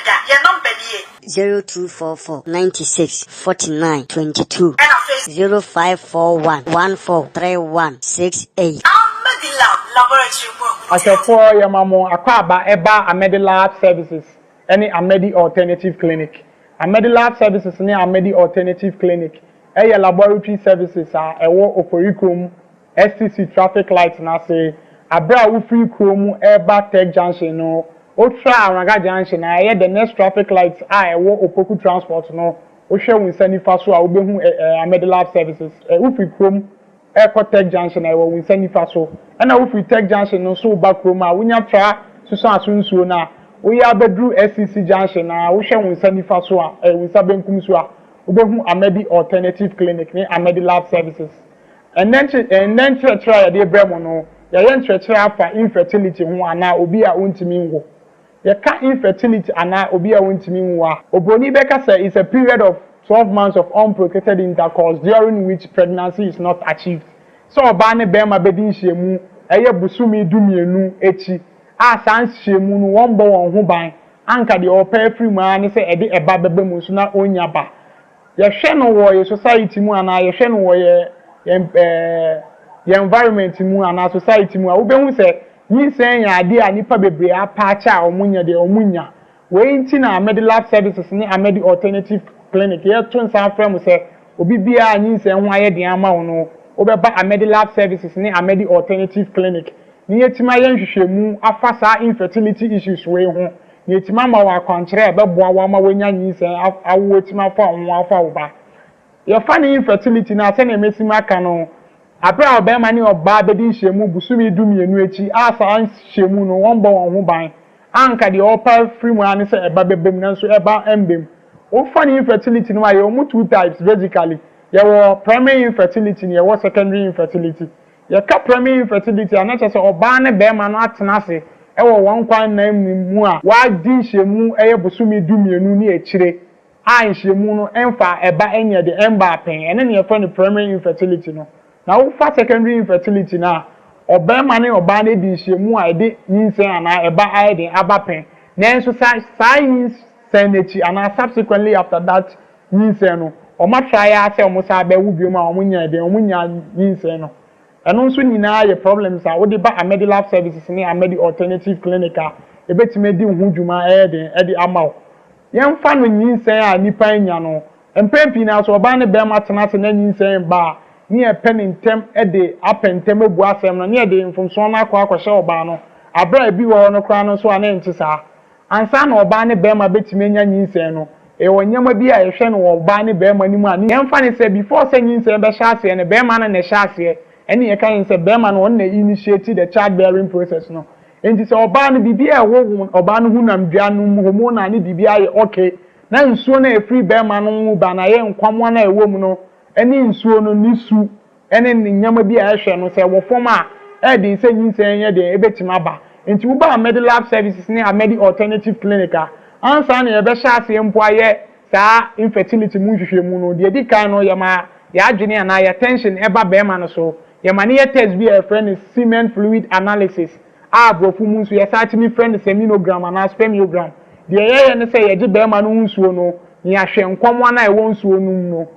da. Yɛn nɔmba nie. 0244 96 49 22. Ɛna afei. 0541 14 31 68. Ahmedilab Laboratory mu ahunu. Ahwɛfoɔ yɛma mo akwaaba ɛba Ahmedilab Services ɛne Ahmedi Alternative Clinic. Ahmedilab Services ne Ahmedi Alternative Clinic ɛyɛ laboratory services a ɛwɔ Oforikrom STC traffic light no ase. Aberɛ a wofiri kurom ɛreba Tech Junction no, wotra Awraga Junction a ɛyɛ the next traffic light a ɛwɔ Opoku Transport no, wohwɛ wo nsa nifa so a wobɛhu Ahmedilab Services. Wofiri kurom ɛrekɔ Tech Junction a ɛwɔ wo nsa nifa so. Ɛna wofiri Tech Junction no nso woba kurom a wonya tra Susuaso nsuo no a woyɛ abɛduru SCC Junction a wohwɛ wo nsa nifa so a wo nsa benkum so a wobɛhu Ahmedi Alternative Clinic ne Ahmedi Lab Services. Ɛnnɛ nkye ɛnnɛ nkyerɛkyerɛ a yɛde rebrɛ mo no, yɛayɛ nkyerɛkyerɛ afa infertility ho anaa obi a ontumi nwo. Yɛka infertility anaa obi a ontumi nwo a, obroni bɛka sɛ it's a period of 12 months of unprotected intercourse during which pregnancy is not achieved. Sɛ ɔbaa ne barima bɛdi nhyiamu ɛyɛ bosome 12 akyi a saa nhyiamu no wɔmbɔ wɔn ho ban, anka deɛ ɔpɛ afiri mu ara ne sɛ ɛde ɛba bɛba mu nso na ɔnnya ba. Yɛhwɛ no wɔ yɛ society mu anaa yɛhwɛ no wɔ yɛ yɛn ɛɛ yɛn environment mu anaa society mu a, wobɛhu sɛ nyinsɛn yɛ adeɛ a nnipa bebree apaakyɛ a wɔnyɛ deɛ wɔnnya. Wei nti na Ahmedilab Services ne Ahmedi Alternative Clinic yɛto nsa afrɛ mo sɛ obi biara a nyinsɛn ho ayɛ den ama wo no, wobɛba Ahmedilab Services ne Ahmedi Alternative Clinic na yɛatumi ayɛ nhwehwɛmu afa saa infertility issues wei ho na yɛatumi ama wo akwankyerɛ a ɛbɛboa wo ama woanya nyinsɛn awo atumi afa wo ho afa wo ba. Yɛfa no infertility no a, sɛnea masi maka no, bere a ɔbarima ne ɔbaa bedi nhyiam bosome 12 akyi a saa nhyiam no wɔmmɔ wɔn ho ban a anka deɛ wɔpɛ afiri mu ara ne sɛ ɛba bɛba mu nanso ɛba mma mu. Wofa no infertility no mu a, yɛwɔ mu two types basically. Yɛwɔ primary infertility na yɛwɔ secondary infertility. Yɛka primary infertility a na kyerɛ sɛ ɔbaa ne barima no atena ase wɔ wɔn nkwa nna mu a wɔadi nhyiam ɛyɛ bosome 12 ne akyire a nhyiamu no mfa ɛba nyɛ de ɛmbaa pɛn, ɛno na yɛfrɛ no primary infertility no. Na wofa secondary infertility no a, ɔbarima ne ɔbaa no adi nhyiamu a ɛde nyinsɛn anaa ɛba ayɛ den aba pɛn, nanso sa saa nyinsɛn no akyi anaa subsequently after that nyinsɛn no, wɔn atry ara sɛ wɔn san bɛwo biom a wɔn nyɛɛ den, wɔn nnya nyinsɛn no. Ɛno nso nyinaa yɛ problems a wode ba Amedi Lab Services ne Amedi Alternative Clinic a, ɛbɛtumi adi wo ho dwuma ɛyɛ den de ama wo. Yɛmfa no nyinsɛn a nnipa anya no, mpɛn pii no ara sɛ ɔbaa ne barima tena ase na nyinsɛn ba a, ne yɛpɛ no ntɛm de apɛ ntɛm abu asɛm no, ne yɛde mfomsoɔ no akɔ akɔhyɛ ɔbaa no, berɛ a ebi wɔ hɔ no koraa no nso a na ɛnte saa. Ansa na ɔbaa ne barima bɛtumi anya nyinsɛn no, yɛwɔ nneɛma bi a yɛhwɛ no wɔ ɔbaa ne barima no mu a, yɛmfa no sɛ before sɛ nyinsɛn bɛhyɛ aseɛ no, barima no na ɛhyɛ aseɛ, ɛne yɛka yɛn sɛ barima no ɔno na initiate the child bearing process no. Enti sɛ ɔbaa no, biribi a ɛwɔ ɔbaa no honamdua no mu, hormonal ne biribiara yɛ okay, na nsuo no a ɛfiri barima no mu ba no ayɛ nkwammoa no a ɛwɔ mu no ne nsuo no ne su ne ne nneɛma bi a ɛhwɛ no, sɛ ɛwɔ fam a, ɛyɛ den sɛ nyinsɛn nyɛ den ɛbɛtumi aba. Enti woba Amedi Lab Services ne Amedi Alternative Clinic a, ansa na yɛbɛhyɛ aseɛ mpo ayɛ saa infertility mu nhwehwɛmu no, deɛ ɛdi kan no, yɛma yɛn adwene anaa yɛn attention ba barima no so. Yɛma no yɛ test bi a yɛfrɛ no semen fluid analysis a aborɔfo mu nso yɛsan tumi frɛ no seminogram anaa spermiogram. Deɛ yɛyɛ ne sɛ yɛgye barima no ho nsuo no na yɛahwɛ nkwammoa no a ɛwɔ nsuo no mu no,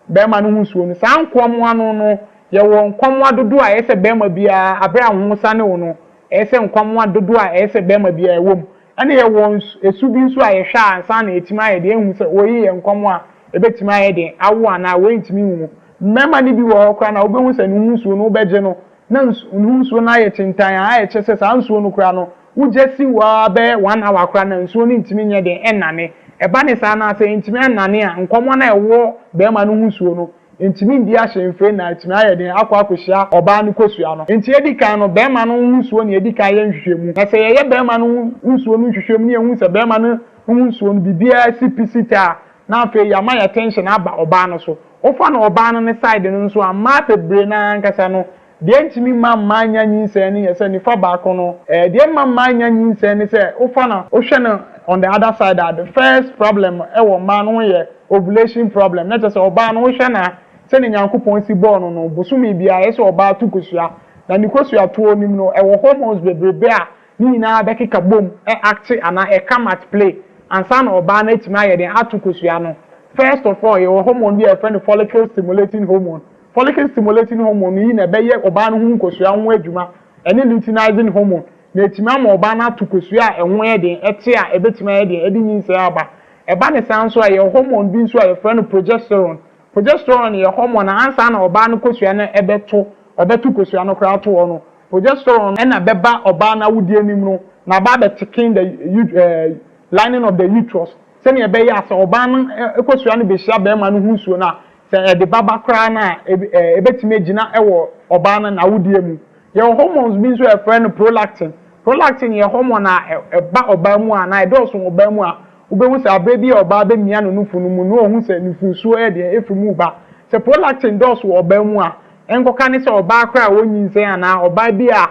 barima no ho nsuo no. Saa nkwammoa no no, yɛwɔ nkwammoa dodoɔ a ɛyɛ sɛ barima biara, berɛ a wo ho sane wo no, ɛyɛ sɛ nkwammoa dodoɔ a ɛyɛ sɛ barima biara ɛwɔ mu. Ɛna yɛwɔ nsu bi nso a yɛhwɛ a ansa na yɛatumi ayɛ deɛ yɛahu sɛ wei yɛ nkwammoa a ɛbɛtumi ayɛ den awo anaa wei ntumi nwo. Mmarima no bi wɔ hɔ koraa no a wobɛhu sɛ ne ho nsuo no wobɛgye no na nsu ne ho nsuo no ayɛ kyentann a ayɛ kyɛ sɛ saa nsuo no koraa no wogya si hɔ ara bɛyɛ one hour koraa na nsuo no ntumi nyɛ den nnane. Ɛba ne saa no a sɛ ɛntumi annane a nkɔmɔ no a ɛwɔ barima no ho nsuo no ntumi ndi ahyɛmfire na atumi ayɛ den akɔ akɔhyia ɔbaa no kosua no. Nti edi kan no barima no ho nsuo na yɛdi kan yɛ nhwehwɛmu. Na sɛ yɛyɛ barima no ho nsuo no nhwehwɛmu na yɛhu sɛ barima no ho nsuo no biribiara si pi si ta a, na afei yɛama yɛn attention aba ɔbaa no so. Wofa no ɔbaa no ne side no nso a, mmaa bebree no ara ankasa no, deɛ ɛntumi mma mmaa nnya nyinsɛn no yɛ sɛ nifa baako no, deɛ ɛmma mmaa nnya nyinsɛn ne sɛ wofa no, wohwɛ no on the other side a, the first problem wɔ mmaa no ho yɛ ovulation problem, na kyerɛ sɛ ɔbaa no wohwɛ no a, sɛdeɛ Nyankopɔn si bɔɔ no no, bosome biara ɛyɛ sɛ ɔbaa to kosua, na ne kosua toɔ no mu no, ɛwɔ hormones bebrebe a ne nyinaa bɛkeka bom ɛ acte anaa ɛ come at play. ansa na ɔbaa no atumi ayɛ den ato kosua no. First of all, yɛwɔ hormone bi a yɛfrɛ no follicle stimulating hormone. Follicle stimulating hormone yi na ɛbɛyɛ ɔbaa no ho nkosua ho adwuma, ɛne luteinizing hormone, na etumi ama ɔbaa no ato kosua a ɛho yɛ den ɛte a ɛbɛtumi ayɛ den ɛde nyinsɛn aba. Ɛba ne saa nso a, yɛwɔ hormone bi nso a yɛfrɛ no progesterone. Progesterone yɛ hormone a ansa na ɔbaa no kosua no ɛbɛto, ɔbɛto kosua no koraa to hɔ no, progesterone ɛna bɛba ɔbaa no awodie anim no na aba abɛthicken the lining of the uterus, sɛnea ɛbɛyɛ a sɛ ɔbaa no kosua no bɛhyia bɛrima no ho nsuo no a, sɛ ɛde baba koraa no a, ɛbɛtumi agyina ɛwɔ ɔbaa no n'awodie mu. Yɛwɔ hormones bi nso a yɛfrɛ no prolactin. Prolactin yɛ hormone a ɛba ɔbaa mu a na ɛdɔɔso ɔbaa mu a, wobɛhu sɛ abere bi a ɔbaa bɛmia no nufu no mu no, ohun sɛ nufusuo yɛ deɛ efiri mu ba. Sɛ prolactin dɔɔso wɔ ɔbaa mu a, nkɔka ne sɛ ɔbaa koraa a wɔnyinsɛn anaa ɔbaa bi a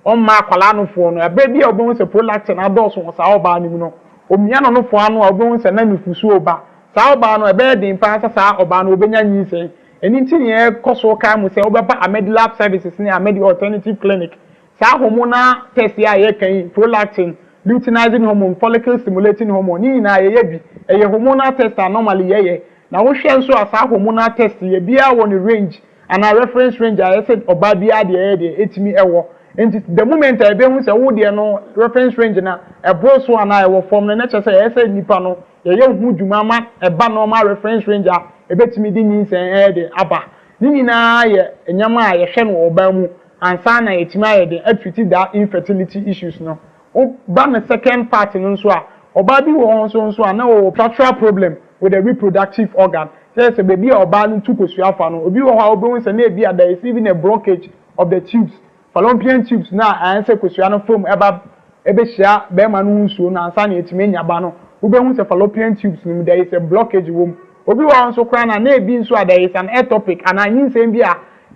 ɔmma akwadaa nofoɔ no, abere bi a wobɛhu sɛ prolactin adɔɔso wɔ saa ɔbaa no mu no, omia no nofoɔ ano a, wobɛhu sɛ na nufusuo ba. Saa ɔbaa no, ɛbɛyɛ den paa sɛ saa ɔbaa no obɛnya nyinsɛn. Ɛno nti ne yɛkɔ so kaa mu sɛ wobɛba Amedilab Services ne Amedi Alternative Clinic. Saa hormonal test yi a yɛka yi, prolactin, luteinizing hormone, follicle stimulating hormone, ne nyinaa yɛyɛ bi. Ɛyɛ hormonal test a normally yɛyɛ. Na wohwɛ nso a, saa hormonal test yɛ biara wɔ ne range anaa reference range a yɛsɛ ɔbaa biara deɛ ɛyɛ deɛ ɛtumi ɛwɔ. Nti the moment a yɛbɛhu sɛ wo deɛ no reference range na ɛboro so anaa ɛwɔ fam no, na kyerɛ sɛ ɛyɛ sɛ nipa no yɛyɛ ho dwuma ma ɛba normal reference range a ɛbɛtumi de nyinsɛn ɛyɛ de aba. Ne nyinaa yɛ nneɛma a yɛhwɛ no wɔ ɔbaa mu ansa na yɛtumi ayɛ de atreat that infertility issues no. Woba ne second part no nso a, ɔbaa bi wɔ hɔ nso a na wɔwɔ structural problem with the reproductive organ, sɛ beebi a ɔbaa no tu kosua fa no. Obi wɔ hɔ a wobɛhu sɛ na ebi a there is even a blockage of the tubes, fallopian tubes, na ayɛ sɛ kosua no fam ɛba ɛbɛhyia bɛrima no ho nsuo no ansa na yɛtumi anya ba no, wobɛhu sɛ fallopian tubes no mu there is a blockage wɔ mu. Obi wɔ hɔ nso koraa na ebi nso a there is an ectopic anaa nyinsɛn bi a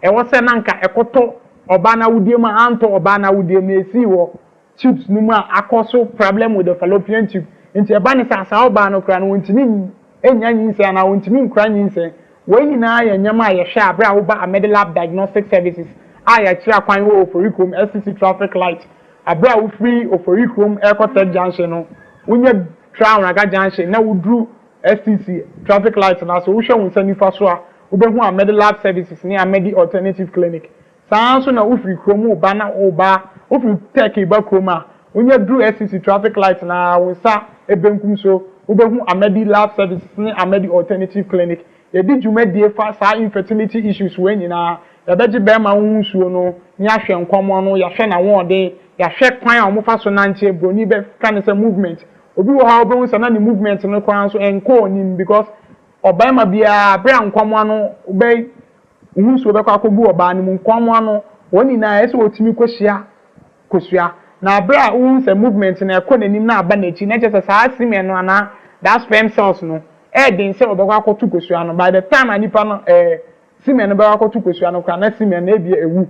ɛwɔ sɛ na nka ɛkɔtɔ ɔbaa n'awudie mu a antɔ ɔbaa n'awudie mu na esi wɔ tubes no mu a akɔ so problem with the fallopian tube. Nti ɛba ne sɛ asa ɔbaa no koraa no, wɔntumi enya nyinsɛn anaa wɔntumi nkura nyinsɛn. Wɔn nyinaa yɛ nneɛma a yɛhwɛ abere a woba Amedilab Diagnostic Services a yɛkyerɛ akwan wɔ Oforikurom SCC traffic light. Abere a wofiri Oforikurom ɛrekɔ Tech Junction no, wonya tra Awunaga Junction na woduru STC traffic light na so, wohwɛ wo nsa nifa so a, wobɛhu Amedilab Services ne Amedi Alternative Clinic. Saa nso na wofiri kurom woba na woba, wofiri Tech ba kurom a, wonya duru SCC traffic light na wo nsa ebenkum so, wobɛhu Amedi Lab Services ne Amedi Alternative Clinic. Yɛdi dwumadie fa saa infertility issues wɔ nyinaa. Yɛbɛgye bɛrima ho nsuo no ne yɛahwɛ nkɔmɔ no, yɛahwɛ n'ahoɔden, yɛahwɛ kwan a wɔfa so nante. Broni bɛka ne sɛ movement. Obi wɔ hɔ a wobɛhu sɛ na ne movement no koraa nso ɛnkɔɔ nim, because ɔbarima biara, abere a nkɔmɔ no bɛ ho nsuo bɛkɔ akɔgu ɔbaa no mu, nkɔmɔ no wɔn nyinaa ɛsɛ wɔtumi kɔhyia kosua. Na abere a wohu sɛ movement no ɛkɔ n'anim na aba n'akyi, na kyerɛ sɛ saa semen no anaa that sperm cells no ɛɛden sɛ ɔbɛkɔ akɔto kosua no. By the time a nipa no semen no bɛkɔ akɔto kosua no koraa, na semen no ebi ewu.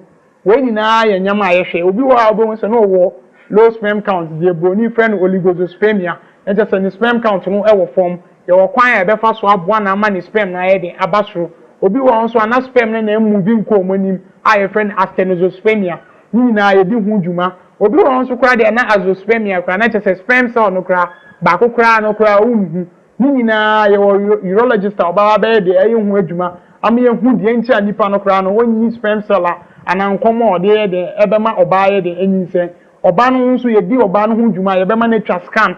Wɔn nyinaa yɛ nneɛma a yɛhwɛ. Obi wɔ hɔ a wobɛhu sɛ na ɔwɔ low sperm count, deɛ broni frɛ no oligozoospermia, na kyerɛ sɛ ne sperm count no ɛwɔ fam. Yɛwɔ kwan a yɛbɛfa so aboa na ama ne sperm no ayɛ den aba soro. Obi wɔ hɔ nso a na sperm no na emu bi nkɔ wɔn anim a yɛfrɛ no asthenozoospermia. Ne nyinaa yɛdi ho dwuma. Obi wɔ hɔ nso koraa deɛ, na azoospermia koraa, na kyerɛ sɛ sperm cell no koraa baako koraa no koraa wonhu. Ne nyinaa yɛwɔ urologist a ɔbaa bɛyɛ deɛ ɛyɛ ho adwuma ama yɛhu deɛ nti a nipa no koraa no wɔnyi sperm cell a anaa nkɔmɔ a ɔde yɛ deɛ ɛbɛma ɔbaa yɛ deɛ ɛnyinsɛn. Ɔbaa no nso, yɛdi ɔbaa no ho dwuma, yɛbɛma no atwa scan.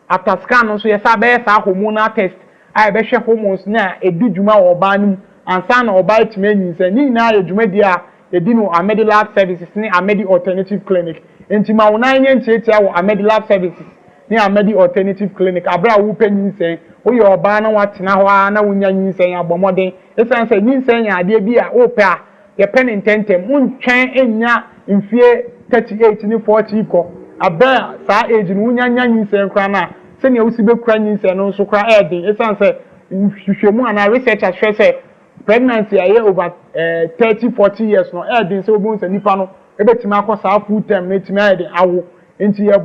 After scan no nso, yɛsa bɛyɛ saa hormonal test a yɛbɛhwɛ hormones ne a ɛdi dwuma wɔ ɔbaa no mu ansa na ɔbaa atumi anyinsɛn. Ne nyinaa yɛ dwumadie a yɛdi no Amedilab Services ne Amedi Alternative Clinic. Nti ma wo nan nyɛ ntiatia wɔ Amedilab Services ne Amedi Alternative Clinic abere a wopɛ nyinsɛn. Woyɛ ɔbaa na watena hɔ ara na wonya nyinsɛn, abɔ mmɔden, ɛsiane sɛ nyinsɛn yɛ adeɛ bi a wopɛ a yɛpɛ ne ntɛntɛm. Wontwɛn nnya mfie 38 ne 40 kɔ. Abere a saa age no wonya nya nyinsɛn koraa no a, sɛnea wosi bɛkura nyinsɛn no nso koraa ɛɛden, ɛsiane sɛ nhwehwɛmu anaa research ahwɛ sɛ pregnancy a ɛyɛ over 30 40 years no, ɛɛden sɛ wobɛhu sɛ nipa no ɛbɛtumi akɔ saa full term no ɛtumi ayɛ den awo. Nti yɛ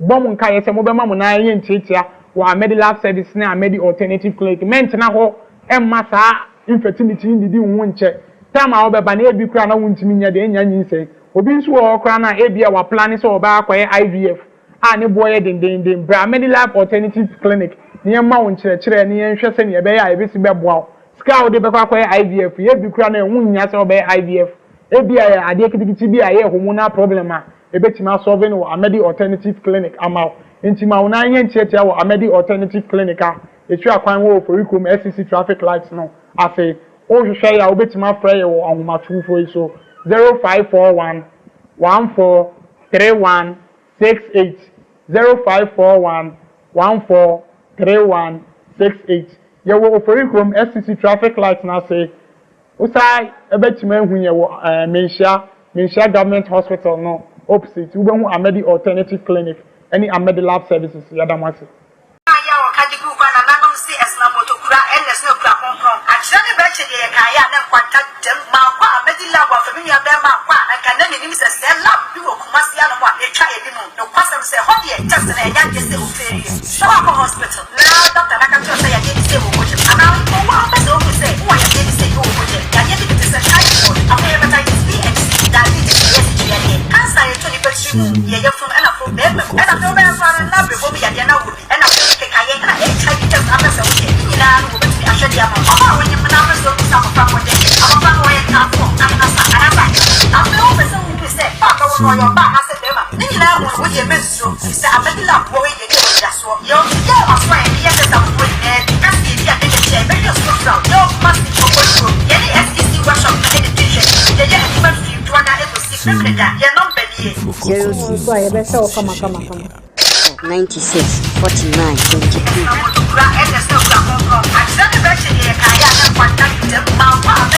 bɔ mo nkaeɛ sɛ mobɛma mo nan yɛ ntiatia wɔ Amedi Lab Service ne Amedi Alternative Clinic. Mɛntena hɔ ɛmma saa infertility ndidi wo ho nkyɛ. Time a wobɛba na ebi koraa na wontumi nyɛ deɛ ɛnya nyinsɛn. Obi nso wɔ hɔ koraa na ebi a waplan sɛ ɔbaa akɔyɛ IVF. a ne boɔ yɛ dendeenden. Bra Medilab Alternative Clinic na yɛmma wo nkyerɛkyerɛ na yɛnhwɛ sɛnea ɛbɛyɛ a yɛbɛsi bɛboa wo. Sika a wode bɛkɔ akɔyɛ IVF yi, ebi koraa no ɛho nhia sɛ wobɛyɛ IVF. Ebia ɛyɛ adeɛ ketekete bi a ɛyɛ hormonal problem a yɛbɛtumi asɔlve no wɔ Amedi Alternative Clinic ama wo. Enti ma wo nan nyɛ ntiatia wɔ Amedi Alternative Clinic a ɛtua kwan wɔ Ofori kurom SCC traffic light no ase. Wohwehwɛ yɛn a wobɛtumi afrɛ yɛn wɔ ahomatorofoɔ yi so, 0541 14 31 68, 0541 14 31 68. Yɛwɔ Ofori kurom SCC traffic light no ase. Wosan bɛtumi ahu yɛn wɔ Manhyia, Manhyia Government Hospital no opposite. Wobɛhu Amadi Alternative Clinic ne Amadi Lab Services. Yɛda mo ase. Ayɛ a wɔka de guu hɔ a nananom se ɛsena mmotokura ɛna ɛsena kura kronkron. Akyerɛ ne bɛkye deɛ yɛkaeɛ a na nkwanta dam. Mankɔ a mɛdi lab afa me nua bɛɛma ankɔ a anka na mennim sɛ sɛɛ lab bi wɔ Kumasi anom a ɛtwa anim. Nokwasɛm sɛ ɛhɔ deɛ test no ɛnyɛ adeɛ sɛ ofeerie. Sɛ woakɔ hospital na doctor no aka kyerɛ wo sɛ yadeɛ bi sei wɔ wo mogya mu anaa mpo wo ara wopɛ sɛ wohu sɛ wowɔ yadeɛ bi sei wɔ wo mogya mu, yadeɛ bi te sɛ typhoid, afei hepatitis B and C, diabetes, ɛyɛ asikyire yadeɛ, cancer a ɛtɔ nipa tiri mu, deɛ yafunu ɛna afei bɛɛma mu ɛna afei wobɛyɛ koraa no na abrɛbɔ mu yadeɛ na wowɔ bi ɛna afei nkekaeɛ ɛna HIV test apɛ sɛ woyɛ ne nyinaa no wɔbɛtumi ahwɛ de ama wo. Ɔbaa a wonyem na apɛ sɛ wohu sɛ abɔfra no ɔdɛ abɔfra no ɔyɛ ntaafoɔ ahenasa anaasɛ ahenasa afei wopɛ sɛ wohu sɛ ba a bɛwo no ɔyɛ ɔbaa anaasɛ bɛɛma ne nyinaa mu no wodeɛ mɛnsuro firi sɛ abɛdi lab wɔ wei deɛ ne yɛwɔ anidasoɔ. Yɛwɔ mfidie a ɛwɔ a yɛde yɛ test ahodoɔ nyinaa bi na sɛ yɛdi a dɛn akyi a yɛbɛhwɛ nsuo frɛ wo. Yɛwɔ Kumasi, Okori kurom. Yɛne SEC workshop no na ɛdi nhwɛanim. Yɛyɛ adwuma firi Dwoada kɔsi Memeneda. Yɛn nɔmba nie. Nso a yɛbɛhwɛ wo kamakamakama. 96 49 22. Kura ɛna sɛ kura kronkron akyerɛ ne bɛkyɛ deɛ yɛkaeɛ a na nkwanta dam mankɔ a.